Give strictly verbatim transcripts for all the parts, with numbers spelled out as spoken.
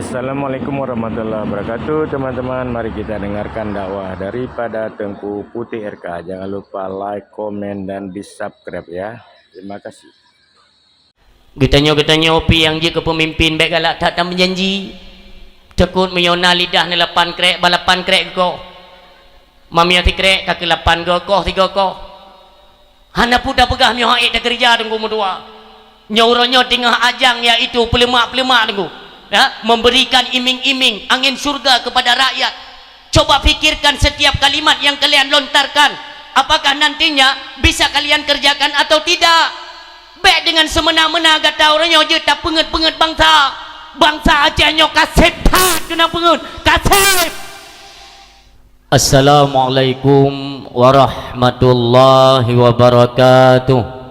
Assalamualaikum warahmatullahi wabarakatuh, teman-teman. Mari kita dengarkan dakwah daripada Teungku Putik R K. Jangan lupa like, komen, dan di subscribe, ya. Terima kasih. Geutanyoe-geutanyoe pih nyang jeuet keu peumimpén, bék galak that tameujanji. Teukot meunyoe na lidah neuh lapan krek, bah lapan krek geukoh. Meunyoe sikrek, ka keu lapan geukoh, sigoe koh. Hana peue tapeugah meunyoe han ék takeurija, Teungku meutuah. Nyoe uroe nyoe teungoh ajang, yaitu peuleumak-peuleumak, Teungku. Ya, memberikan iming-iming angin surga kepada rakyat. Coba pikirkan setiap kalimat yang kalian lontarkan. Apakah nantinya bisa kalian kerjakan atau tidak? Bék dengan semena-mena gata uroe nyoe jeuet tapeungét-peungét bansa. Bansa Aceh nyoe ka sép that keunong peungét. Ka sép! Assalamualaikum warahmatullahi wabarakatuh.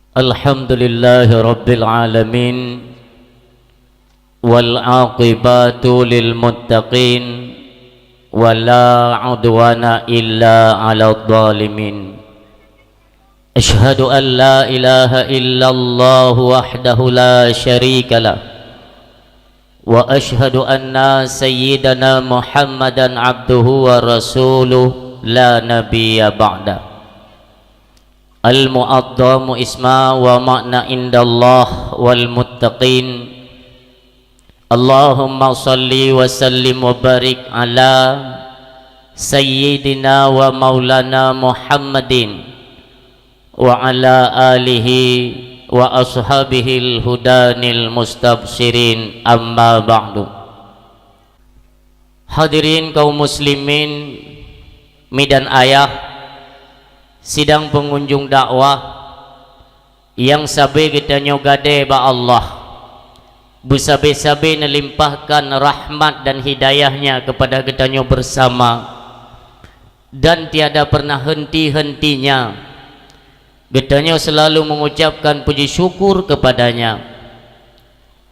Alhamdulillahirabbil alamin. Wal aqibatu lil muttaqin. Wa la udwana illa 'alal zalimin. Asyhadu an la ilaha illallah wahdahu la syarikalah. Wa asyhadu anna sayyidana Muhammadan abduhu wa rasuluh la nabiyya ba'da. Al-mu'azzamu isma wa ma'na indallah wal muttaqin. Allahumma salli wa sallim wa barik ala sayyidina wa maulana Muhammadin wa ala alihi wa ashabihil hudanil mustabsyirin, amma ba'du. Hadirin kaum muslimin, mi dan ayah, sidang pengunjung dakwah nyang sabe geutanyoe gadée bak Allah, beusabe-sabe neulimpahkan rahmat dan hidayah-Nya kepada geutanyoe bersama, dan tiada pernah henti-hentinya geutanyoe selalu mengucapkan puji syukur kepada-Nya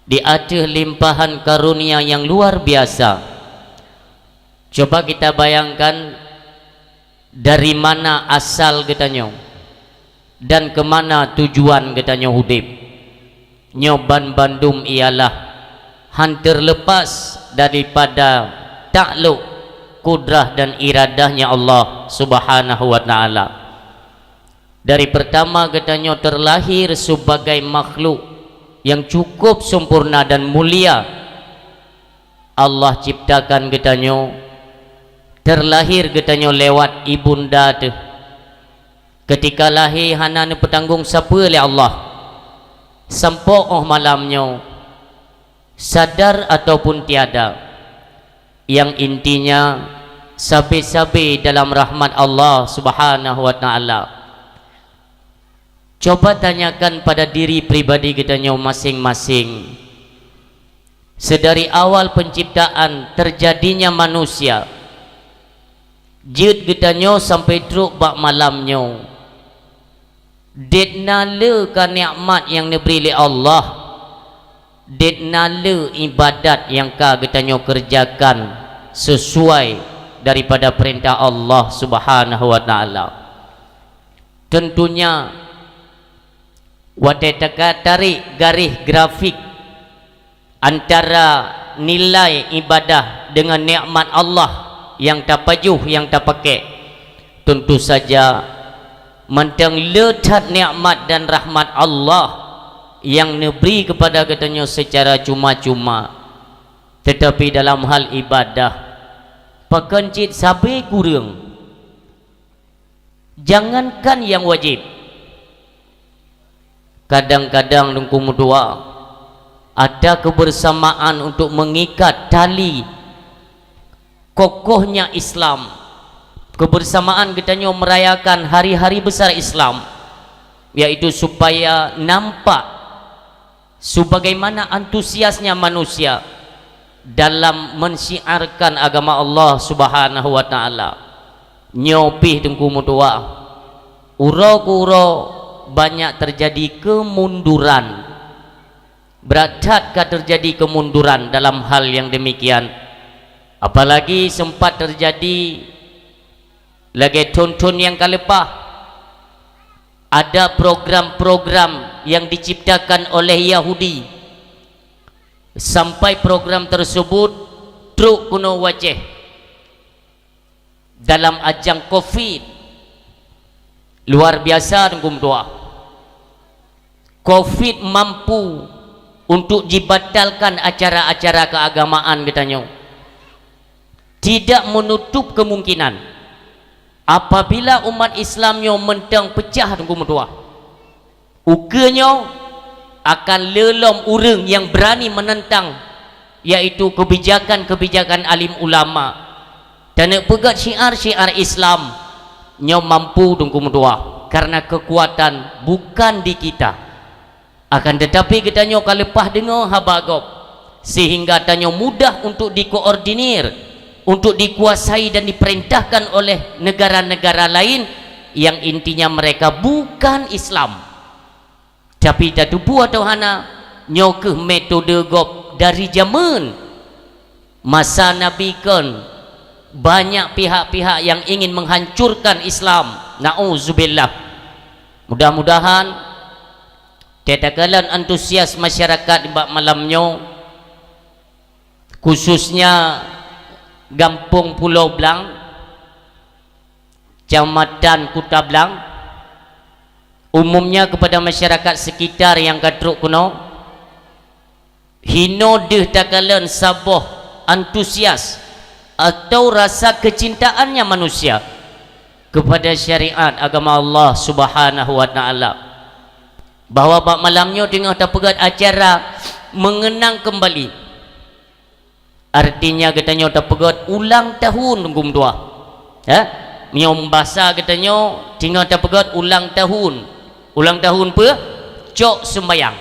di ateueh limpahan karunia nyang luar biasa. Coba kita bayangkan, dari mana asal geutanyoe dan keu mana tujuan geutanyoe udeb. Nyoe banbandum ialah han terlepas daripada taklok kudrah dan iradah-Nya Allah Subhanahu wa Ta'ala. Dari pertama geutanyoe terlahir sebagai makhluk yang cukup sempurna dan mulia, Allah ciptakan geutanyoe, terlahir geutanyoe lewat ibunda teuh. Keutika lahé hana neupeutanggong sapeue lé Allah. Sampoe óh malam nyoe, sadar ataupun tiada, nyang intinya sabe-sabe dalam rahmat Allah Subhanahu wa Ta'ala. Coba tanyakan pada diri pribadi geutanyoe maséng-maséng. Seudari awal penciptaan terjadinya manusia, jeuet geutanyoe sampai trok bak malam nyoe, dét na le ka nikmat nyang neubri lé Allah, dét na le ibadat nyang ka geutanyoe keureujakan sesuai daripada peurintah Allah Subhanahu wa Ta'ala. Teuntunya, watée teuka tarek garéh grafik antara nilai ibadah deungon nikmat Allah nyang tapajoh, nyang tapakek, teuntu saja mantong le that nikmat dan rahmat Allah nyang neubri keupada geutanyoe seucara cuma-cuma. Teutapi dalam hal ibadah, pakon cit sabe kureueng. Jangankan nyang wajéb, kadang-kadang Teungku meutuah, ata kebersamaan untuk mengikat tali kokohnya Islam, kebersamaan geutanyoe merayakan hari-hari besar Islam, yaitu supaya nampak sebagaimana antusiasnya manusia dalam mensyiarkan agama Allah Subhanahu wa Ta'ala. Nyoe pih Teungku meutuah, uroe keu uroe banyak terjadi kemunduran. Brat that ka terjadi kemunduran dalam hal nyang demikian. Apalagi sempat terjadi lagée thon-thon nyang ka leupah, ada program-program yang diciptakan oleh Yahudi, sampai program tersebut trok keunoe u Aceh dalam ajang covid. Luar biasa, Teungku meutuah. Covid mampu untuk jibatalkan acara-acara keagamaan geutanyoe. Tidak menutup kemungkinan apabila umat Islam nyoe mantong peucah, Teungku meutuah, ukeue nyoe akan le lom ureuëng nyang beurani menentang, yaitu kebijakan-kebijakan alim ulama, dan peugét syiar-syiar Islam. Nyoe mampu, Teungku meutuah, karena kekuatan bukan di kita. Akan tetapi, geutanyoe ka leupah deungoe haba gob, sehingga tanyoe mudah untuk dikoordinir, untuk dikuasai dan diperintahkan oleh negara-negara lain yang intinya mereka bukan Islam. Tapi tateupeue atau hana, nyoe kheueh metode gob dari jameun. Masa Nabi kon, banyak pihak-pihak yang ingin menghancurkan Islam. Nauzubillah. Mudah-mudahan, teuka lôn antusias masyarakat bak malam nyoe, khususnya Gampông Pulo Blang, Kecamatan Kuta Blang, umumnya kepada masyarakat sekitar nyang ka trok keunoe, hino deuh takalon saboh antusias atau rasa kecintaannya manusia kepada syariat agama Allah Subhanahu wa Ta'ala, bahwa bak malam nyoe teungoh tapeugét acara mengenang kembali. Artinya geutanyoe tapeugét ulang tahun, Teungku meutuah. Ya? Meunyoe basa geutanyoe, teungoh tapeugét ulang tahun. Ulang tahun peue? Cok seumbayang.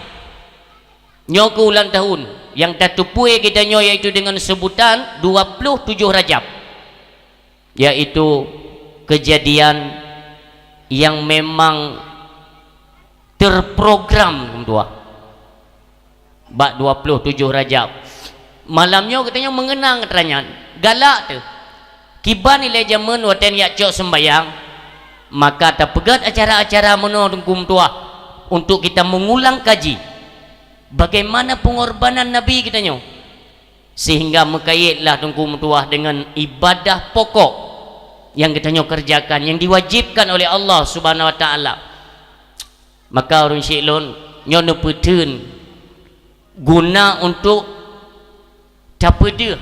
Nyoe kheueh ulang tahun nyang tateupeue geutanyoe, yaitu dengan sebutan dua puluh tujuh Rajab, yaitu kejadian yang memang terprogram, Teungku meutuah. Bak dua puluh tujuh Rajab. Malam nyoe geutanyoe mengenang atra nyan. Galak teuh. Kiban ilée jameun watée jak cok seumbayang, maka tapeugét acara-acara meunoe, Teungku meutuah, untuk kita mengulang kaji bagaimana pengorbanan Nabi geutanyoe, sehingga meukayetlah, Teungku meutuah, dengan ibadah pokok nyang geutanyoe kerjakan, nyang diwajibkan oleh Allah Subhanahu wa Ta'ala. Maka ureuëng syik lôn, nyoe neupeutheun guna untuk tapeudeuh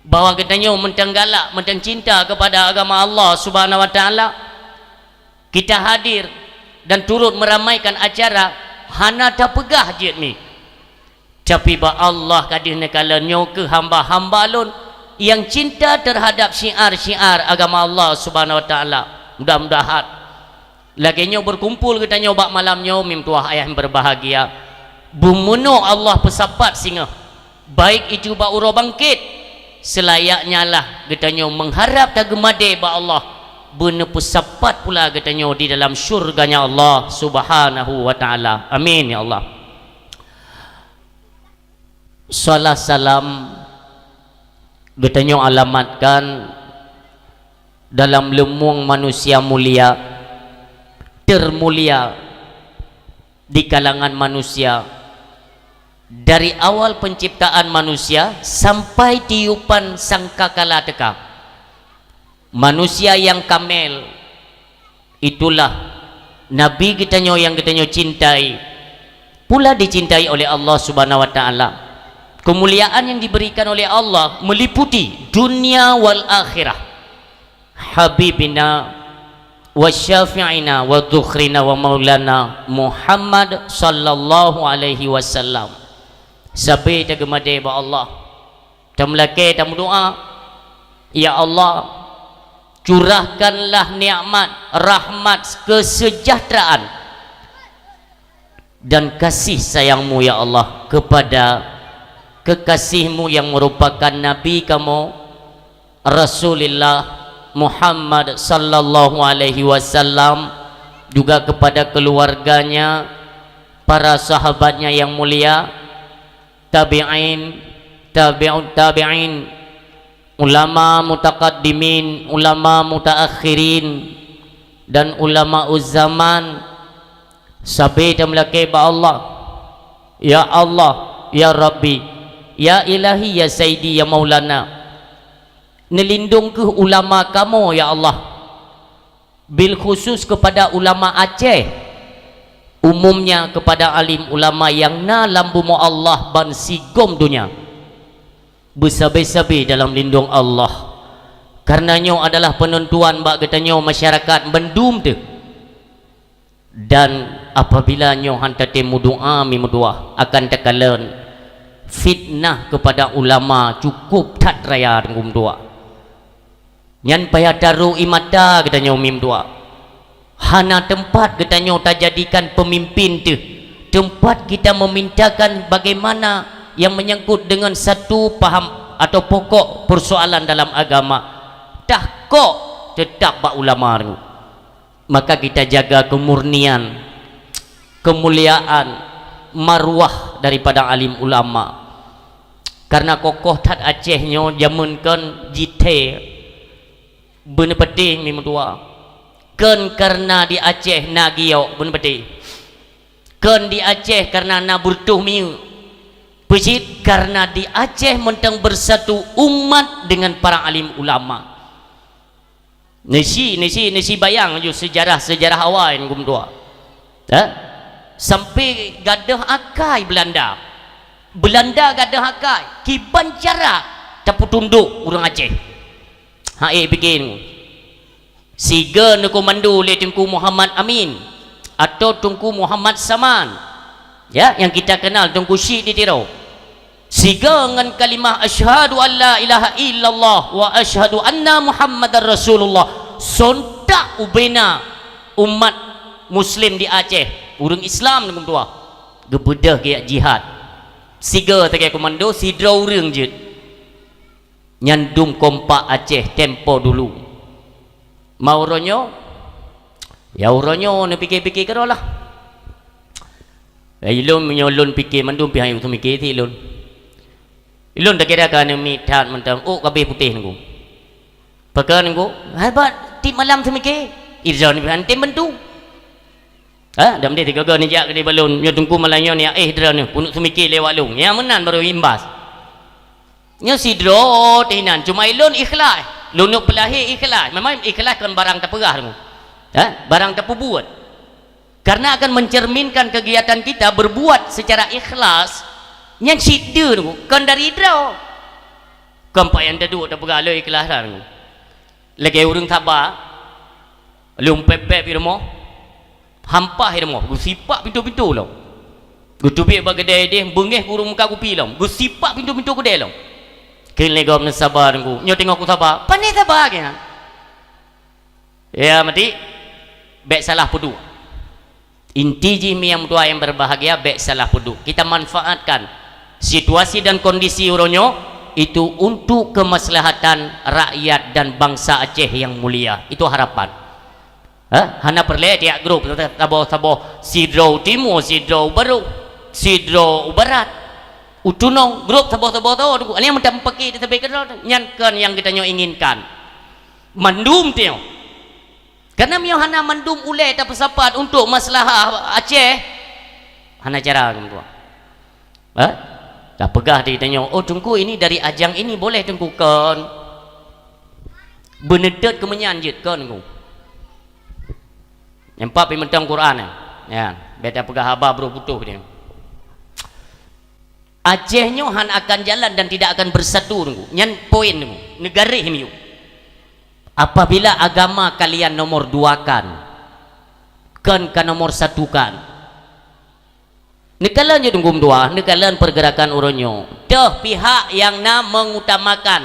bahwa geutanyoe mantong galak, mantong cinta kepada agama Allah Subhanahu wa Ta'ala. Kita hadir dan turut meramaikan acara, hana tapeugah jeuet mi. Tapi bak Allah ka deuh neukalon, nyoe kheueh hamba-hamba lôn nyang cinta terhadap syiar-syiar agama Allah Subhanahu wa Ta'ala. Mudah-mudahan lagée nyoe berkumpul geutanyoe bak malam nyoe, mi meutuah ayah yang berbahagia, beumeunoe Allah peusapat singoh, baik itu bak uroe bangkét, selayaknya lah geutanyoe mengharap dan geumadée bak Allah, beuneupeusapat pula geutanyoe di dalam syurga-Nya Allah Subhanahu wa Ta'ala. Amin, ya Allah. Salah salam geutanyoe alamatkan dalam leumueng manusia mulia, termulia di kalangan manusia, dari awal penciptaan manusia sampai tiupan sangkakala teuka. Manusia yang kamel, itulah Nabi geutanyoe nyang geutanyoe cintai, pula dicintai oleh Allah Subhanahu wa Ta'ala. Kemuliaan yang diberikan oleh Allah meliputi dunia wal akhirah. Habibina wa syafi'ina wa dhukhrina wa maulana Muhammad sallallahu alaihi wasallam. Sabe tageumadée bak Allah. Tameulakée tameudoa, "Ya Allah, curahkanlah nikmat, rahmat, kesejahteraan dan kasih sayang-Mu, ya Allah, kepada kekasih-Mu yang merupakan Nabi kamoe, Rasulullah Muhammad sallallahu alaihi wasallam, juga kepada keluarganya, para sahabatnya yang mulia, tabi'in, tabi'ut tabi'in, ulama mutaqaddimin, ulama mutaakhirin, dan ulama zaman, Sabe tameulakée bak Allah, "Ya Allah, ya Rabbi, ya Ilahi, ya Saidi, ya Maulana, neulindong kheueh ulama kamoe, ya Allah." Bil khusus kepada ulama Aceh, umumnya kepada alim ulama nyang na lam bumoe Allah ban sigom donya. Beusabe-sabe dalam lindong Allah. Karena nyoe adalah peununtuan bak geutanyoe masyarakat mandum teuh. Dan apabila nyoe han tatem meudoa, mi meudoa akan takalon fitnah kepada ulama cukup that raya, teungku meudoa. Nyan payah taroh ie mata geutanyoe, mi meudoa. Hana teumpat geutanyoe tajadikan peumimpin teuh, teumpat kita memintakan bagaimana yang menyangkut dengan satu paham atau pokok persoalan dalam agama. Tahkok tetap bak ulama tu. Maka kita jaga kemurnian, kemuliaan, marwah daripada alim ulama. Karena kokoh that Aceh nyoe jameun kon jithée beuneupeutéh, mi meudoa. Kon karena di Aceh na giok beuneupeutéh. Kon di Aceh karena na beureutoh minyeuk. Peue cit? Karena di Aceh mantong bersatu umat dengan para alim ulama. Neusi, neusi, neusi bayang ju sejarah-sejarah awai, teungku meudoa. Ha? Sampai gadôh akai Belanda. Belanda gadôh akai, kiban cara tapeutundok ureuëng Aceh. Hai pike, sigoe neukomando lé Teungku Muhammad Amin atau Teungku Muhammad Saman, ya, yang kita kenal Teungku Syik di Tiro. Sigoe ngon kalimah asyhadu an la ilaha illallah wa asyhadu anna Muhammadar Rasulullah, sontak ubena umat muslim di Aceh, ureuëng Islam, teungku meudoa, geubeudôh geujak jihad. Sigoe teuka komando, sidroe ureuëng jeuet. Nyan dum kompak Aceh tempo dulu. Ma uroe nyoe, ya uroe nyoe neupike-pike keudroe lah. Eh, ilôn meunyoe lôn pike mandum pih hana teumike ti ilôn. Ilôn takira ka neumiet that mantong, ôk kabeh putéh teungku. Pakon teungku? Hai bak tiep malam teumike, idroe nibak antem bantu. Ha, dam deh tiga-tiga neujak keudeh bak lôn, nyoe teungku malam nyoe niat éh droeneuh, keuneuk teumike lewat lôn. Nyang meunan baru imbas. Nyoe sidroe teuh inan, cuma ilôn ikhlas. Lôn neuk peulahé ikhlas. Memang ikhlas kon barang tapeugah teungku. Ha? Barang tapeubuet. Karena akan mencerminkan kegiatan kita berbuat secara ikhlas, nyan cit deuh teungku, kon dari droe. Kon payah taduek tapeugah lé ikhlas teungku. Lagée ureuëng saba, lôn pép-pép i rumoh, hampah i rumoh, geusipak pintoe-pintoe lom. Geuteubiet bak keudè ideh, beungéh ureuëng muka kupi lom, geusipak pintoe-pintoe keudè lom. Kheun lé gob neusaba teungku, nyoe teungoh kusaba, pane saba geuh nyan. Ya, meuti, bék salah peuduek. Inti jih, mi nyang meutuah nyang berbahagia, bék salah peuduek. Kita manfaatkan situasi dan kondisi uroe nyoe itu untuk kemaslahatan rakyat dan bangsa Aceh yang mulia. Itu harapan. Ha? Hana peureulée tiap grup saboh-saboh, sidroe u timu, sidroe u baroe, sidroe u barat, u tunong, grup saboh-saboh tu. Nyang meutam peuki di tepi keudroe, nyan kon nyang geutanyoe inginkan. Mandum teuh. Karena meunyoe hana mandum ulée tapeusapat untuk maslahah Aceh, hana cara, teungku. Ha? Tapeugah di tanyoe, "Oh, Teungku, ini dari ajang ini, boleh, Teungku?" Kon. Beuneutot keumeunyan jeuet, kon, Teungku. Nyang pat pih mantong Quran, eh. Ya, bék tapeugah haba brok putôh dia. Aceh nyoe hana akan jalan dan tidak akan bersatu, Teungku. Nyan poin, Teungku. Neugaréh miyueb. Apabila agama kalian nomor duakan, kon ka nomor satukan. Neukalon jeuet, Teungku meutuah, neukalon pergerakan uroe nyoe. Toh pihak nyang na mengutamakan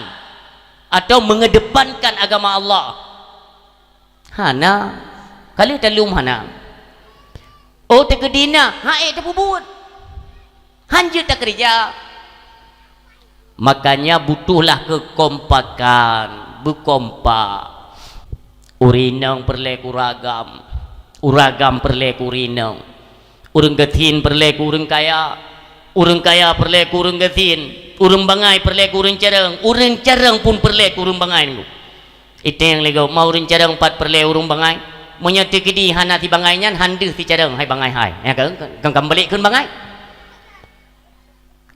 atau mengedepankan agama Allah? Hana. Ka lheueh taleuem hana. Oh, teukeudi na, han ék tapeubuet. Han jeuet takeureuja. Makanya butuhlah kekompakan, beukompak. Ureuëng inong peureulée keu ureuëng agam, ureuëng agam peureulée keu ureuëng inong. Ureuëng gasien peureulée keu ureuëng kaya, ureuëng kaya peureulée keu ureuëng gasien, ureuëng bangai peureulée keu ureuëng carông, ureuëng carông pun peureulée keu ureuëng bangai, Teungku. Iténg lé gob, ma ureuëng carông pat peureulée ureuëng bangai? Meunyoe teukeudi hana sibangai nyan, han deuh sicarông hai bangai hai. Ya kan? Kan, kan balik kheun bangai.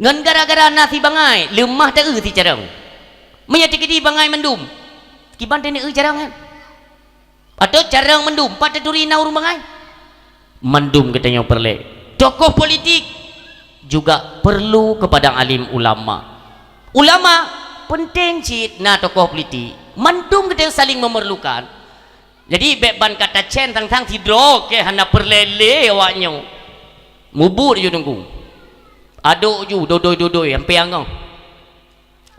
Ngon gara-gara na sibangai, leumah teu sicarông. Meunyoe teukeudi bangai mandum, kiban teu carông nyan. Atau carông mandum, pat teuturi na ureuëng bangai. Mandum geutanyoe peureulée. Tokoh politik juga perlu kepada alim ulama. Ulama penting cit na tokoh politik. Mandum geutanyoe saling memerlukan. Jadi, bék ban ka tacen sang-sang sidroe keu hana peureulée lé awak nyoe. Mubuet ju teungku. Adok ju dodoi-dodoi sampai angoh.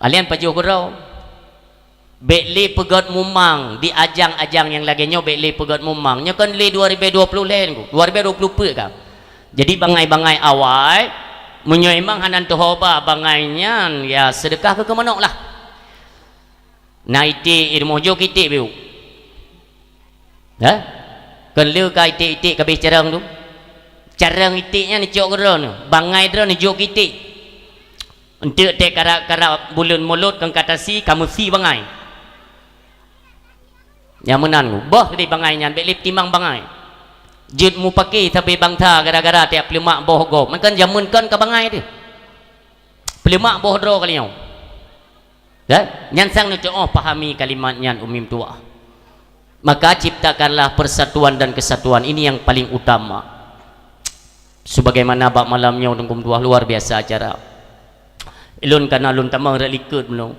Alien pajoh keudroe. Bék lé peugét mumang di ajang-ajang nyang lagée nyoe, bék lé peugét mumang. Nyoe kan lé dua ribu dua puluh lé teungku, dua ribu dua puluh peuet ka. Jadi, bangai-bangai awai, meunyoe memang hana teuhoba bangai nyan, ya, seudeukah keu keumanok lah. Na iték i rumoh jok iték biuk. Ha? Kon lé ka iték-iték ka abéh carông tu. Carông iték nyan icok keu droeneuh, bangai droeneuh jok iték. Enteuk tée karab-karab buleuen mulot kon ka tasi, ka meusi bangai. Nyang meunan boh di bangai nyan bék lé timang bangai. Jeuet mupake sabe bansa gara-gara tiep leumah boh gob. Meunan jameun kon ka bangai teuh. Peuleumak boh droe kali nyoe. Ya? Nyan sang neucok oh pahami kalimat nyan umim tuah. Maka ciptakanlah persatuan dan kesatuan ini yang paling utama. Sebagaimana bak malam nyoe teungku tuah luar biasa acara. Lôn kana lôn tamong rek likot meulong.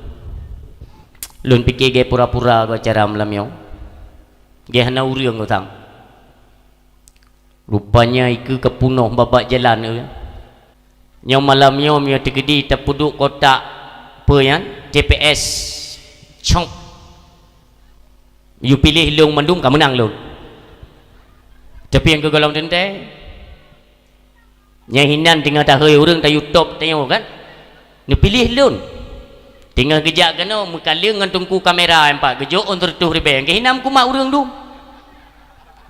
Lôn pike ge pura-pura go acara malam nyoe. Ge hana ureuëng go sang. Rupanya ikeue ka punoh babak jalan, eh. Nyoe malam nyoe meunyoe teukeudi tapeuduek kotak peue nyan, T P S, cok. Yue piléh lôn mandum ka meunang lôn. Tapi nyang keu golom teuntée, nyang hinan teungoh tahôi ureuëng tayue top tanyoe kan? Neupiléh lôn. Teungoh geujak keunoe meukaleueng ngon teungku kamera empat geujok ôn teureutôh ribée. Keuhinam kumat ureuëng dum.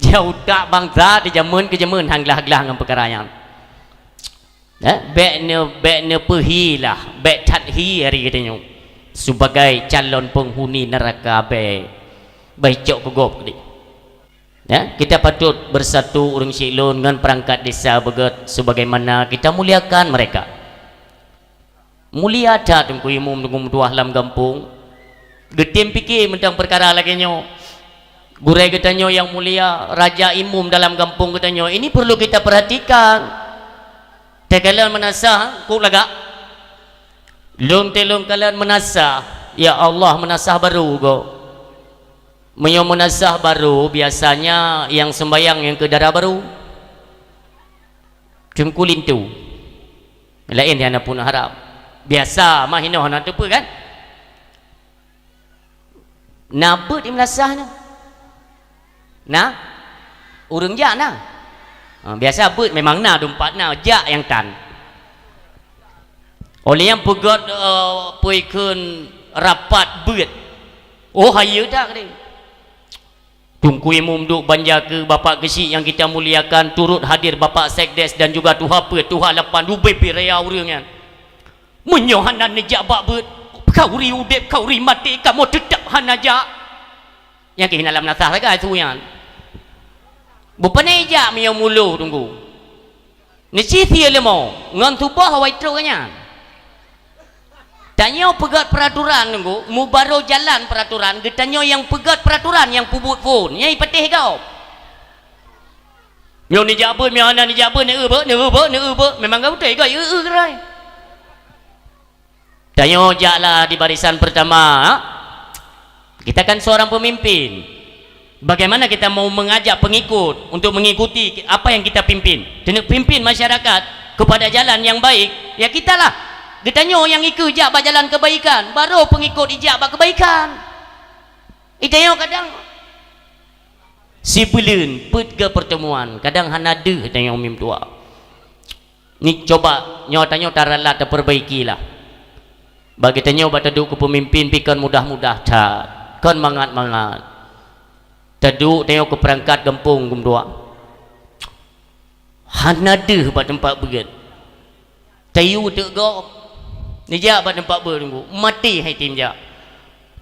Jauh tak bansa di jameun keu jameun han glah-glah ngon peukara nyan. Eh, bék ne, bék neupeuhi lah, bék that hi hari geutanyoe sebagai calon penghuni neraka abée. Bai cok keu gob keudeh. Ya, kita patut bersatu ureuëng syik lôn ngon perangkat desa beugét sebagaimana kita muliakan mereka. Mulia that teungku imum teungku meutuah lam gampông. Geutem pike meuntang peukara lagée nyoe. Gurée geutanyoe nyang mulia, raja imum dalam gampông geutanyoe, ini perlu kita perhatikan. Teukalon meunasah, kuk lagak. Lôn teuh lôn kalon meunasah, ya Allah meunasah barô go. Meunyoe meunasah barô, biasanya nyang seumbayang nyang keu dara barô. Teungku linto. Laén hana pun harab. Biasa mah inoe hana teupeue kan? Na beuet di meunasah nyoe? Na? Ureuëng jak na? Ha, biasa beuet memang na, dumpat na, jak nyang tan. Oleh nyang peugét, eh, peue kheun rapat beuet. Oh, hayeue that keudeh. Teungku Imum duek banja keu Bapak Geuchik nyang kita muliakan, turut hadir Bapak Sekdes dan juga tuha peuet, tuha lapan, ubé-bé raya ureuëng nyan. Meunyoe hana neujak bak beuet, ka uri udeb, ka uri maté, kamoe teutab hana jak. Nyang keuh hina lam nasah sagai su nyan. Bupeuné jak meunyoe mulo teungku. Neuci sie leumo ngon tuboh awai trok nyan. Tanyoe peugét peuraturan teungku, mubaro jalan peuraturan, geutanyoe nyang peugét peuraturan nyang peubuet phon, nyang ipatéh gob. Nyoe neujak beuet, nyoe hana neujak beuet, neueu beuet, neueu beuet, neueu beuet. Memang ka beutôi, ka eu-eu geurai. Tanyoe jaklah di barisan pertama. Kita kan seorang pemimpin. Bagaimana kita mau mengajak pengikut untuk mengikuti apa yang kita pimpin? Keuneuk pimpin masyarakat kepada jalan yang baik, ya kitalah. Geutanyoe nyang ikeue jak bak jalan kebaikan, baru pengikut ijak bak kebaikan. Itanyoe kadang sibeuleuen peuet geupertemuan, kadang hana deuh tanyoe mim tuha. Ni coba nyoe tanyoe taralat tapeurbaiki lah. Bagi tanyoe bak taduek keu peumimpin pi kon mudah-mudah that, kon mangat-mangat. Taduek tanyoe keu peurangkat gampông geumeudua. Hana deuh bak teumpat beuet. Tayue teuk gob. Neujak bak teumpat beuet teungku. Maté hai tem jak.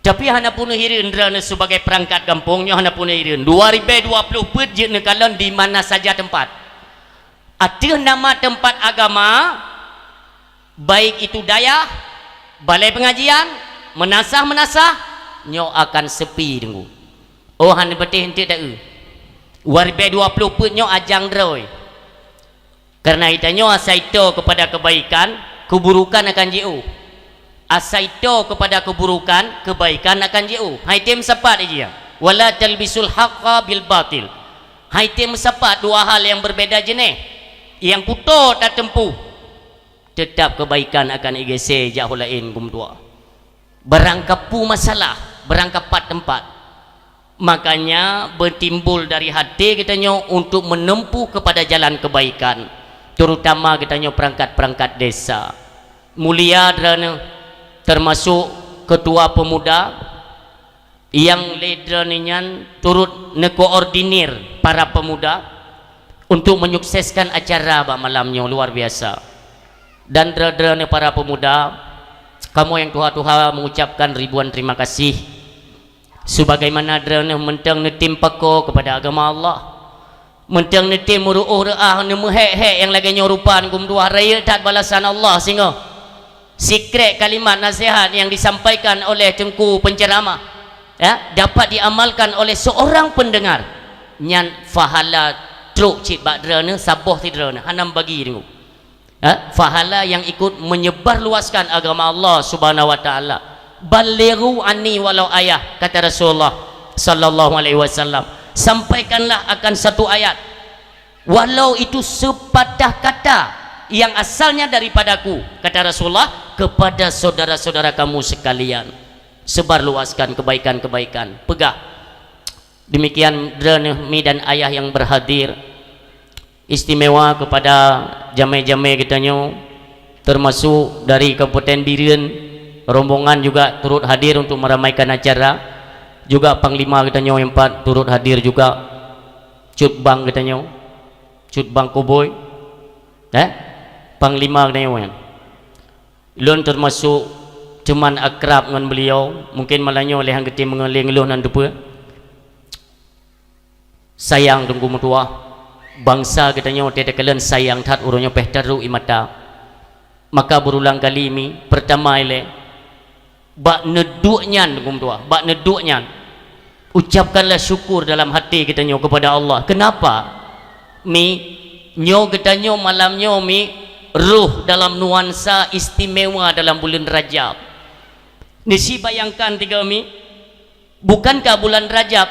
Tapi hana peuneuk hireuen droeneuh sebagai perangkat gampông nyoe, hana peuneuk hireuen. Dua ribèe dua ploh peuet jeuet neukalon di mana saja tempat. Ateueh nama tempat agama, baik itu dayah, balai pengajian, meunasah-meunasah, nyoe akan sepi, Teungku. Oh, hana beuteh enteuk taeu. Dua ribèe dua ploh peuet nyoe ajang droe. Karena geutanyoe asai toe kepada kebaikan, keburukan akan jiôh. Asai toe kepada keburukan, kebaikan akan jiôh. Hai tem sapat ija. Wala talbisul haqqa bil batil. Hai tem sapat dua hal yang berbeda jeuneh. Yang kuto tatempuh. Tetap kebaikan akan igese jak ho laén gum dua. Barangkapu masalah, barangkapat tempat. Makanya, beutimbul dari hati geutanyoe untuk menempuh kepada jalan kebaikan, terutama geutanyoe perangkat-perangkat desa. Mulia droeneuh, termasuk ketua pemuda, nyang lé droeneuh nyan turut neukoordinir para pemuda untuk menyukseskan acara bak malam nyoe luar biasa. Dan droe-droeneuh para pemuda, kamoe nyang tuha-tuha mengucapkan ribuan terima kasih. Sebagaimana droeneuh mantong neutim pako kepada agama Allah, mantong neutim meuruôh reuah neumeuhék-hék nyang lagée nyoe rupa, gum dua rayeuk that balasan Allah singoh. Sikrek kalimat nasihat yang disampaikan oleh teungku penceramah, ya, dapat diamalkan oleh seorang pendengar, nyan pahala trok cit bak droeneuh, saboh sidroeneuh, hana bagi deungoe. Ha? Pahala yang ikut menyebarluaskan agama Allah Subhanahu wa Taala. "Ballighu anni walau ayah," kata Rasulullah sallallahu alaihi wasallam. "Sampaikanlah akan satu ayat, walau itu sepatah kata yang asalnya daripadaku," kata Rasulullah, "kepada saudara-saudara kamu sekalian. Sebarluaskan kebaikan-kebaikan." Peugah. Demikian droeneuh mi dan ayah yang berhadir. Istimewa kepada jamé-jamé geutanyoe, termasuk dari Kabupaten Bireuen, rombongan juga turut hadir untuk meramaikan acara. Juga panglima geutanyoe nyang pat turut hadir juga, Cut Bang geutanyoe, Cut Bang Koboi, eh, panglima geutanyoe nyan. Lôn termasuk teman akrab ngon beliau, mungkin malam nyoe lé han geutem meungeuleng lôn nan teupeu. Sayang Teungku meutuah, bansa geutanyoe teuka lôn sayang that uroe nyoe péh taru ie mata. Maka berulang kali mi, pertama ilée, bak neuduek nyan Teungku meutuah, bak neuduek nyan, ucapkanlah syukur dalam hati geutanyoe kepada Allah. Kenapa? Mi, nyoe geutanyoe malam nyoe mi, roh dalam nuansa istimewa dalam buleuen Rajab. Neusi bayangkan tiga mi, Bukankah bulan Rajab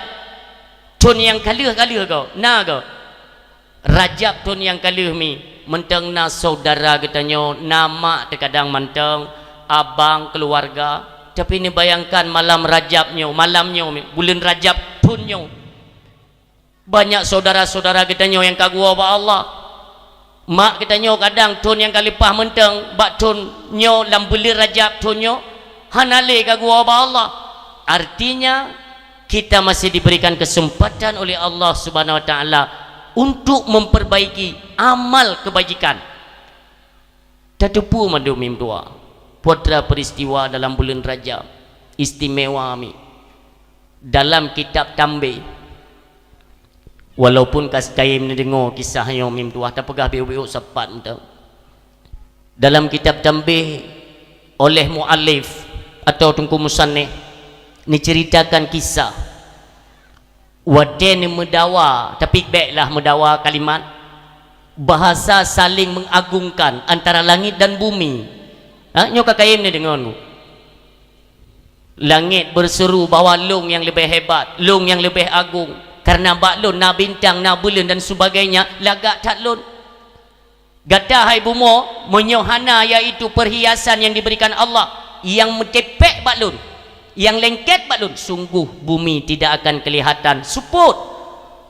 thon nyang ka lheueh-ka lheueh goe? Na goe? Rajab thon nyang ka lheueh mi, mantong na saudara geutanyoe, na mak teukadang mantong, abang, keuluwarga. Tapi neubayangkan malam Rajab nyoe, malam nyoe mi, buleuen Rajab thon nyoe. Banyak saudara-saudara geutanyoe nyang ka geuwoe bak Allah. Mak geutanyoe kadang thon nyang ka leupah mantong, bak thon nyoe lam buleuen Rajab thon nyoe, hana lé ka geuwoe bak Allah. Artinya, kita masih diberikan kesempatan oleh Allah Subhanahu wa Taala untuk memperbaiki amal kebajikan. Tateupeue mandum mi meutuah, peue treuk peuristiwa dalam buleuen Rajab istimewa mi. Dalam kitab Tambih, walaupun ka kayém neudeungoe kisah nyoe mi meutuah, tapeugah biôk-biôk sapat mantong. Dalam kitab Tambih oleh mualif atau teungku musannif neuceuritakan kisah watée neumeudawa, tapi béklah meudawa kalimat, bahasa saling mengagungkan antara langit dan bumi. Ha, nyoe ka kayém neudeungoe. Langét berseru bahwa lôn nyang leubeh hebat, lôn nyang leubeh agong. Kareuna bak lôn na bintang, na buleuen dan sebagainya, lagak that lôn. Gata hai bumoe, meunyoe hana, yaitu perhiasan yang diberikan Allah, nyang meutipék bak lôn, nyang lengket bak lôn, sungguh bumi tidak akan kelihatan seupôt.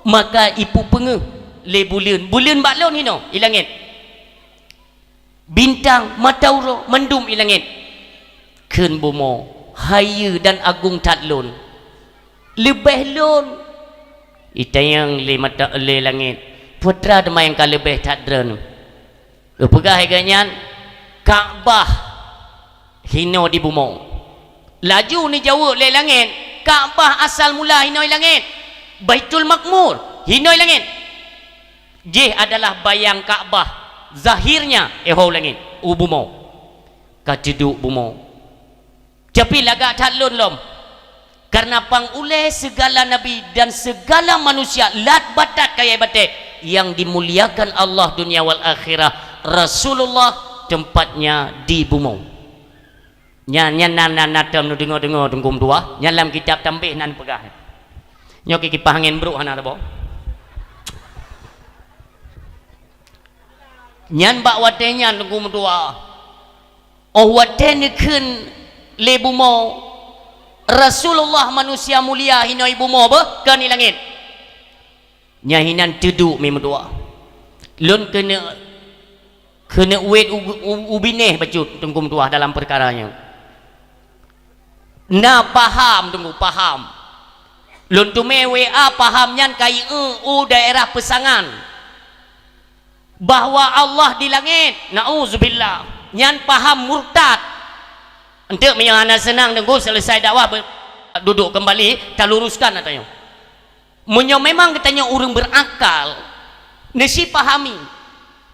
Maka ipeupeungeuh lé buleuen, buleuen bak lôn hinoe i langét. Bintang, mata uroe, mandum i langét. Kheun bumoe, hayeue dan agong that lôn. Leubeh lôn. Itanyong lé mata, lé langét, peue treuk teuma nyang ka leubeh that droeneuh? Geupeugah lagée nyan, Ka'bah hinoe di bumoe. Laju neujaweueb lé langét, Ka'bah asal mula hinoe langét, Baitul Makmur hinoe langét. Jih adalah bayang Ka'bah, zahirnya, eh, ho langét, u bumoe. Ka teuduek bumoe. Tapi lagak that lôn lom. Karena pang ulée segala nabi dan segala manusia lat batat kayée batée yang dimuliakan Allah dunia wal akhirah, Rasulullah tempatnya di bumoe. Nyan, nyan na, na, na tom neudeungoe-deungoe Teungku meutuah, nyan lam kitab Tambih nan peugah. Nyoe kikipah angén brok hana teuboh. Nyan bak watée nyan Teungku meutuah. Óh watée neukheun lé bumoe, Rasulullah manusia mulia hinoe bumoe beuh, keu ni langét. Nyan hinan teuduek mi meutuah. Lôn keuneuk, keuneuk wét u, u, u binéh bacut Teungku meutuah dalam peukara nyoe. Na paham Teungku, paham. Lôn teumé W A paham nyan ka ieu u daerah Peusangan. Bahwa Allah di langét, na'uzubillah. Nyan paham murtad. Enteuk meunyoe hana seunang Teungku, selesai dakwah, be-, duduk kembali, taluruskan ata nyoe. Meunyoe memang geutanyoe ureuëng berakal, neusi pahami,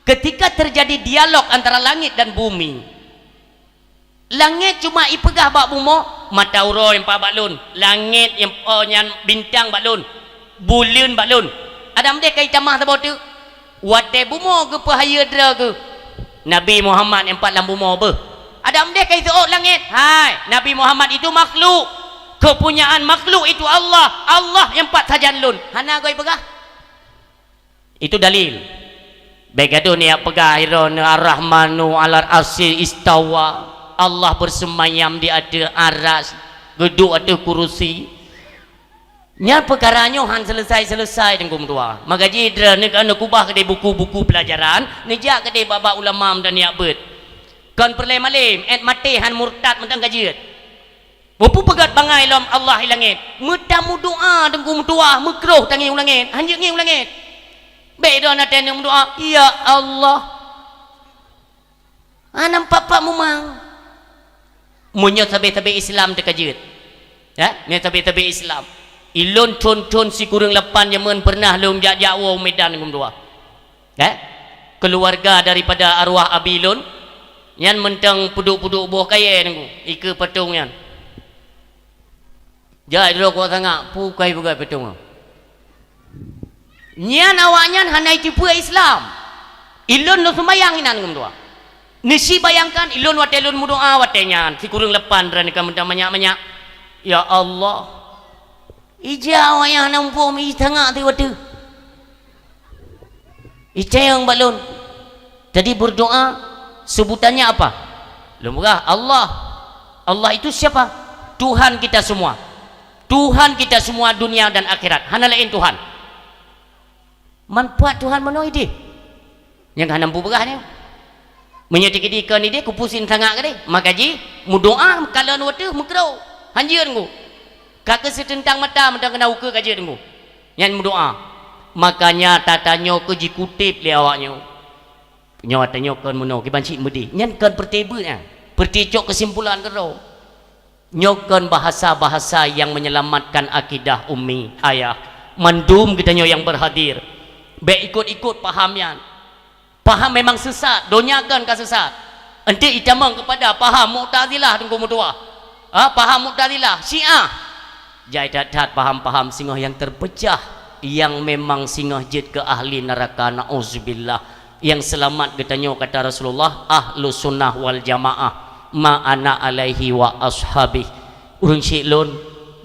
ketika terjadi dialog antara langit dan bumi, langét cuma ipeugah bak bumoe, "Mata uroe nyang pat bak lôn, langét nyang, oh, nyan bintang bak lôn, buleuen bak lôn." Adam deh ka itamah saboh teuk. Watée bumoe geupeuhayeue droe geuh, "Nabi Muhammad nyang pat lam bumoe beuh." Adam deh ka iseuôt langét, "Hai, Nabi Muhammad itu makhluk. Kepunyaan makhluk itu Allah. Allah nyang pat sajan lôn." Hana goe peugah. Itu dalil. Bék gadoh neujak peugah droeneuh, "Ar-Rahmanu 'alal 'arsy istawa." Allah bersemayam di ateueh aras, geuduek ateueh kurusi. Nyan peukara nyoe han selesai-selesai Teungku meutuah. Maka jih droeneuh ka neukubah keudeh buku-buku pelajaran, neujak keudeh bak-bak ulama meunan neujak beuet. Kon peureulée malém, ék maté han murtad mantong ka jeuet. Meupeupeugét bangai lom Allah i langét. Meutameudoá Teungku meutuah, meukroh tangieng u langét, hanjeuet ngieng u langét. Bék droeneuh teuh meudoá, "Ya Allah." Hana pat-pat mumang. Meunyoe sabe-sabe Islam teuka jeuet. Ya, meunyoe sabe-sabe Islam. Ilôn thon-thon sikureueng lapan jameun peureunah lôn jak-jak woe u Medan Teungku meutuah. Eh? Keluarga daripada arwah abi lôn, nyan mantong peuduek-peuduek boh kayée Teungku, ikeue patong nyan. Jai droe kuat sangat, peue kai peugah patong nyan. Nyan awaknyan hana jiteupeue Islam. Ilôn lôn seumayang inan Teungku meutuah. Neusi bayangkan, ilôn watée lôn meudoá watée nyan, sikureueng lapan droeneuh ka mantong manyak-manyak. Ya Allah, ija awaknyan hana muphom, ih tangak teuh watée. Icayong bak lôn. Jadi berdoa, sebutannya apa? Lôn peugah, Allah. Allah itu siapa? Tuhan kita semua. Tuhan kita semua dunia dan akhirat. Hana laén Tuhan. Manfaat Tuhan meunoe ideh. Nyang hana peugah nyoe. Meunyoe teukeudi kon ideh, kupusin sangat keudeh. Maka jih, meudoá, kalon watée meukro. Hanjeuet Teungku. Ka keu seuteuntang mata mantong keunan ukeue ka jeuet Teungku. Nyan meudoá. Makanya tatanyoe keu jikuteb lé awaknyoe. Nyoe tanyoe kon meunoe, kiban cit meudeh. Nyan kon peureté beuet nyan. Peureté cok keusimpulan keudroe. Nyoe kon bahasa-bahasa nyang menyelamatkan akidah ummi, ayah. Mandum geutanyoe nyang berhadir. Bék ikot-ikot paham nyan. Paham memang sesat, donya kan ka sesat. Enti itamong kepada paham Mu'tazilah Teungku meutuah. Ha, paham Mu'tazilah, Syiah. Jai that-that paham-paham singoh nyang terpecah, nyang memang singoh jeuet keu ahli neraka, na'uzubillah. Nyang seulamat geutanyoe kata Rasulullah, ahlu sunnah wal jamaah, ma ana alaihi wa ashabi. Ureuëng syik lôn,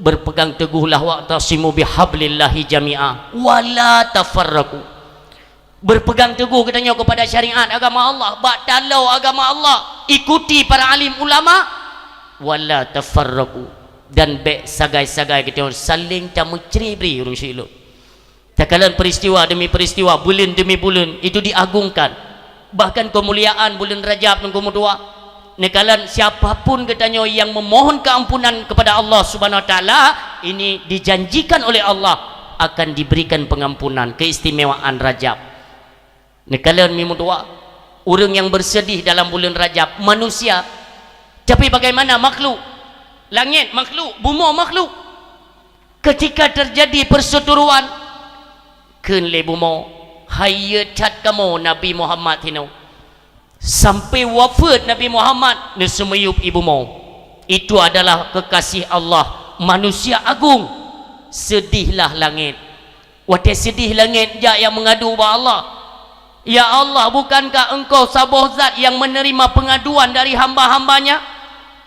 berpegang teguhlah wa'tasimu bihablillahi jami'a, wala tafarraqu. Berpegang teguh geutanyoe kepada syariat agama Allah, bak taloe agama Allah, ikuti para alim ulama, wala tafarraqu, dan bék sagai-sagai geutanyoe saling tameucri-bri ureuëng syik lôn. Takalon peristiwa demi peristiwa, buleuen demi buleuen, itu diagungkan. Bahkan kemuliaan buleuen Rajab Teungku meutuah, neukalon siapa pun geutanyoe nyang memohon keampunan kepada Allah Subhanahu Wa Taala, ini dijanjikan oleh Allah akan diberikan pengampunan, keistimewaan Rajab. Neukalon mi meutuah, ureuëng nyang bersedih dalam buleuen Rajab, manusia. Tapi bagaimana makhluk? Langét makhluk, bumoe makhluk. Ketika terjadi perseteruan, kheun lé bumoe, "Hai yue that kamoe Nabi Muhammad hinoe." Sampai wafeuet Nabi Muhammad, neuseumiyueb i bumoe. Itu adalah kekasih Allah, manusia agung. Seudihlah langét. Watée seudih langét jak nyang meungadu bak Allah, "Ya Allah, bukankah Engkau saboh zat nyang meuneurima peungaduan dari hamba-hamba-Nya?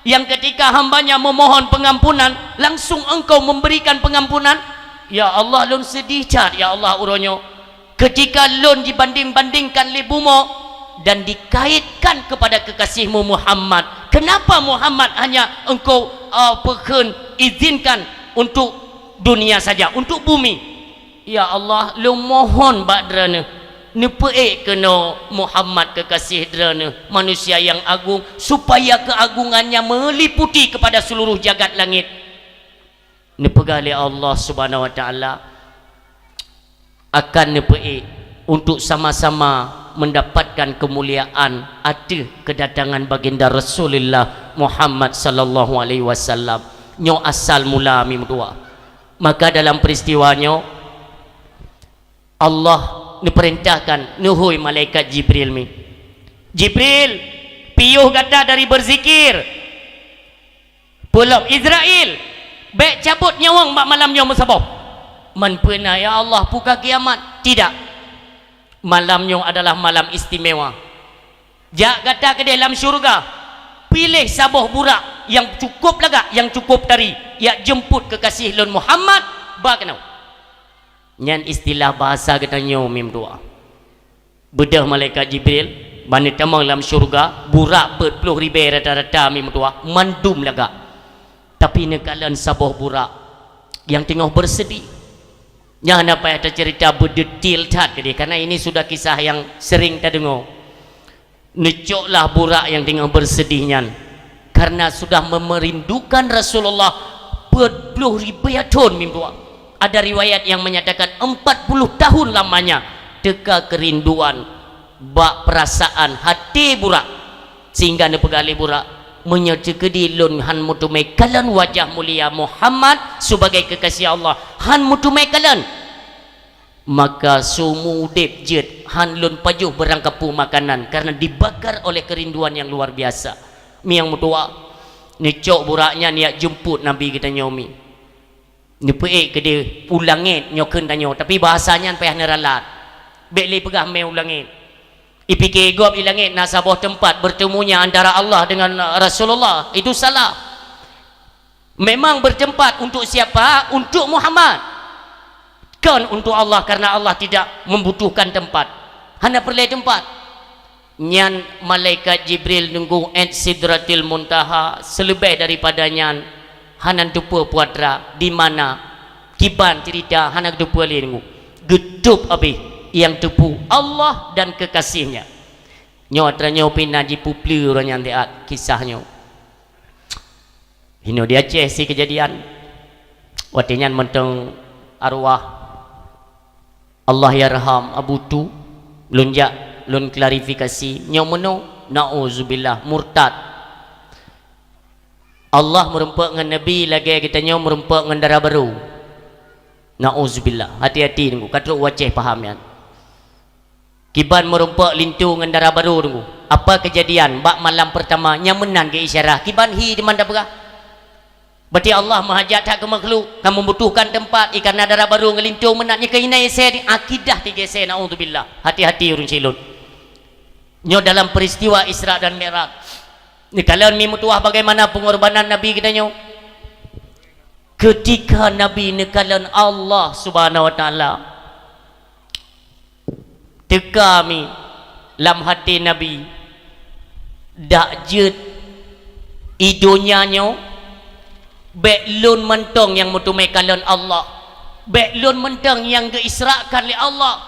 Nyang keutika hamba-Nya meumohon peungampunan, langsung Engkau memberikan peungampunan?" Ya Allah, lôn seudih that, ya Allah, uroe nyoe. Keutika lôn jibandeng-bandengkan lé bumoe dan dikaitkan kepada kekasih-Mu Muhammad, kenapa Muhammad hanya Engkau, eh, peukheun, izinkan untuk dunia saja, untuk bumi? Ya Allah, lôn mohon bak Droeneuh, neupeuék keunoe Muhammad kekasih Droeneuh, manusia nyang agung, supaya keuagungannya meuliputi kepada seluruh jagat langét. Neupeugah lé Allah Subhanahu wa Taala, akan neupeuék untuk sama-sama mendapatkan kemuliaan ateueh kedatangan Baginda Rasulullah Muhammad sallallahu alaihi wasallam. Nyoe asal mula mi meutuah. Maka dalam peristiwa nyoe, Allah neupeurintahkan neuhôi malaikat Jibril mi, "Jibril, piôh gata dari beuzikir." Peulom, "Izrail, bék cabot nyawöng bak malam nyoe meusaboh." "Man peue na, ya Allah, peue ka kiamat?" "Tidak. Malam nyoe adalah malam istimewa. Jak gata keudeh lam syeuruga, piléh saboh burak nyang cukup lagak, nyang cukup tari, jak jeumput kekasih lôn Muhammad bak keunoe." Nyan istilah bahasa geutanyoe mi meutuah. Beudôh malaikat Jibril, ban neutamong lam syeuruga, burak peuet ploh ribée rata-rata mi meutuah, mandum lagak. Tapi neukalon saboh burak nyang teungoh beuseudih. Nyan hana payah taceurita beudetil that keudeh, karena ini sudah kisah yang sering tadeungoe. Neucoklah burak nyang teungoh beuseudih nyan, karena sudah memerindukan Rasulullah peuet ploh ribée thon mi meutuah. Ada riwayat yang menyatakan empat puluh tahun lamanya teuka keurinduan bak peurasaan até burak, sehingga neupeugah lé burak, "Meunyoe teukeudi lôn han meuteumé kalon wajah mulia Muhammad sebagai kekasih Allah, han meuteumé kalon, maka seumeu udeb jeuet han lôn pajoh barang kapeue makanan, karena dibakar oleh kerinduan yang luar biasa." Mi nyang meutuah, neucok burak nyan jak jeumput Nabi geutanyoe mi. Neupeuék keudeh u langét nyoe kheun tanyoe, tapi bahasa nyan payah neuralat. Bék lé peugah mé u langét. Ipike gob i langét na saboh teumpat bertemunya antara Allah dengan Rasulullah. Itu salah. Memang bertempat untuk siapa? Untuk Muhammad. Kon untuk Allah, karena Allah tidak membutuhkan tempat. Hana peureulée teumpat. Nyan malaikat Jibril nunggu ét Sidratil Muntaha, seuleubeh daripada nyan hana teupeue putra di mana. Kiban ceurita hana teupeue lé nunggu. Geutôb abéh nyang teupeue Allah dan kekasih-Nya. Nyoe atra nyoe pih na jipeupleu uroe nyan siat kisah nyoe. Hinoe di Aceh si keujadian. Watée nyan mantong arwah Allahyarham Abu Tu, lôn jak lôn klarifikasi, nyoe meunoe, nauzubillah, murtad. Allah meurumpok ngon Nabi lagée geutanyoe meurumpok ngon dara barô. Nauzubillah, hati-hati nunggu, ka trok u Aceh paham nyan. Kiban meurumpok linto ngon dara barô nunggu. Apa keujadian bak malam peurtama nyang meunan geu-isyarah, kiban hi di mantong peugah. Berarti Allah meuhajat that keu makhluk, ka membutuhkan teumpat, ié kana dara barô ngon linto meunan, nyoe keuh hina isé di akidah tiga isé, naudzubillah. Hati-hati ureuëng silôn. Nyoe dalam peristiwa Isra dan Mi'raj. Neukalon mi meutuah bagaimana pengorbanan Nabi geutanyoe. Keutika Nabi neukalon Allah Subhanahu wa Taala, teuka mi lam hati Nabi, dak jeuet i donya nyoe, bék lôn mantong nyang meuteumé kalon Allah, bék lôn mantong nyang geu-israkan lé Allah.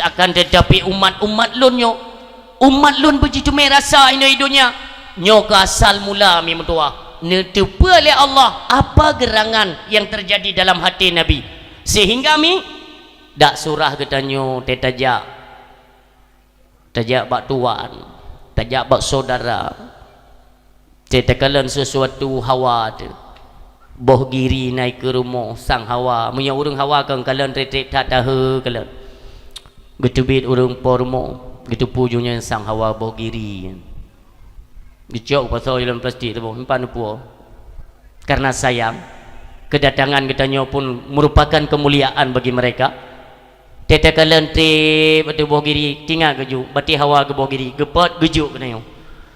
Akan tetapi umat-umat lôn nyoe, umat lôn beujiteumé rasa inoe i donya. Nyoe keuh asal mula mi meutuah, neuteupeue lé Allah apa geurangan nyang teujadi dalam hati Nabi, sehingga mi dak surah geutanyoe teutajak, tajak bak tuwan, tajak bak syedara, Teukalon sesuatu hawa teuh. Boh giri na i keu rumoh sang hawa. Meunyoe ureuëng hawa kon kalon treb-treb that tahe kalon. Geuteubiet ureuëng po rumoh, geuteupeue jih nyan sang hawa boh giri. Geucok pasoe dalam plastik teuboh, simpan dipuwoe. Karena sayang, kedatangan geutanyoe pun merupakan kemuliaan bagi mereka. Teukalon treb ateueh boh giri, tingat geuju, batée hawa geuboh giri, geupot geujok geutanyoe.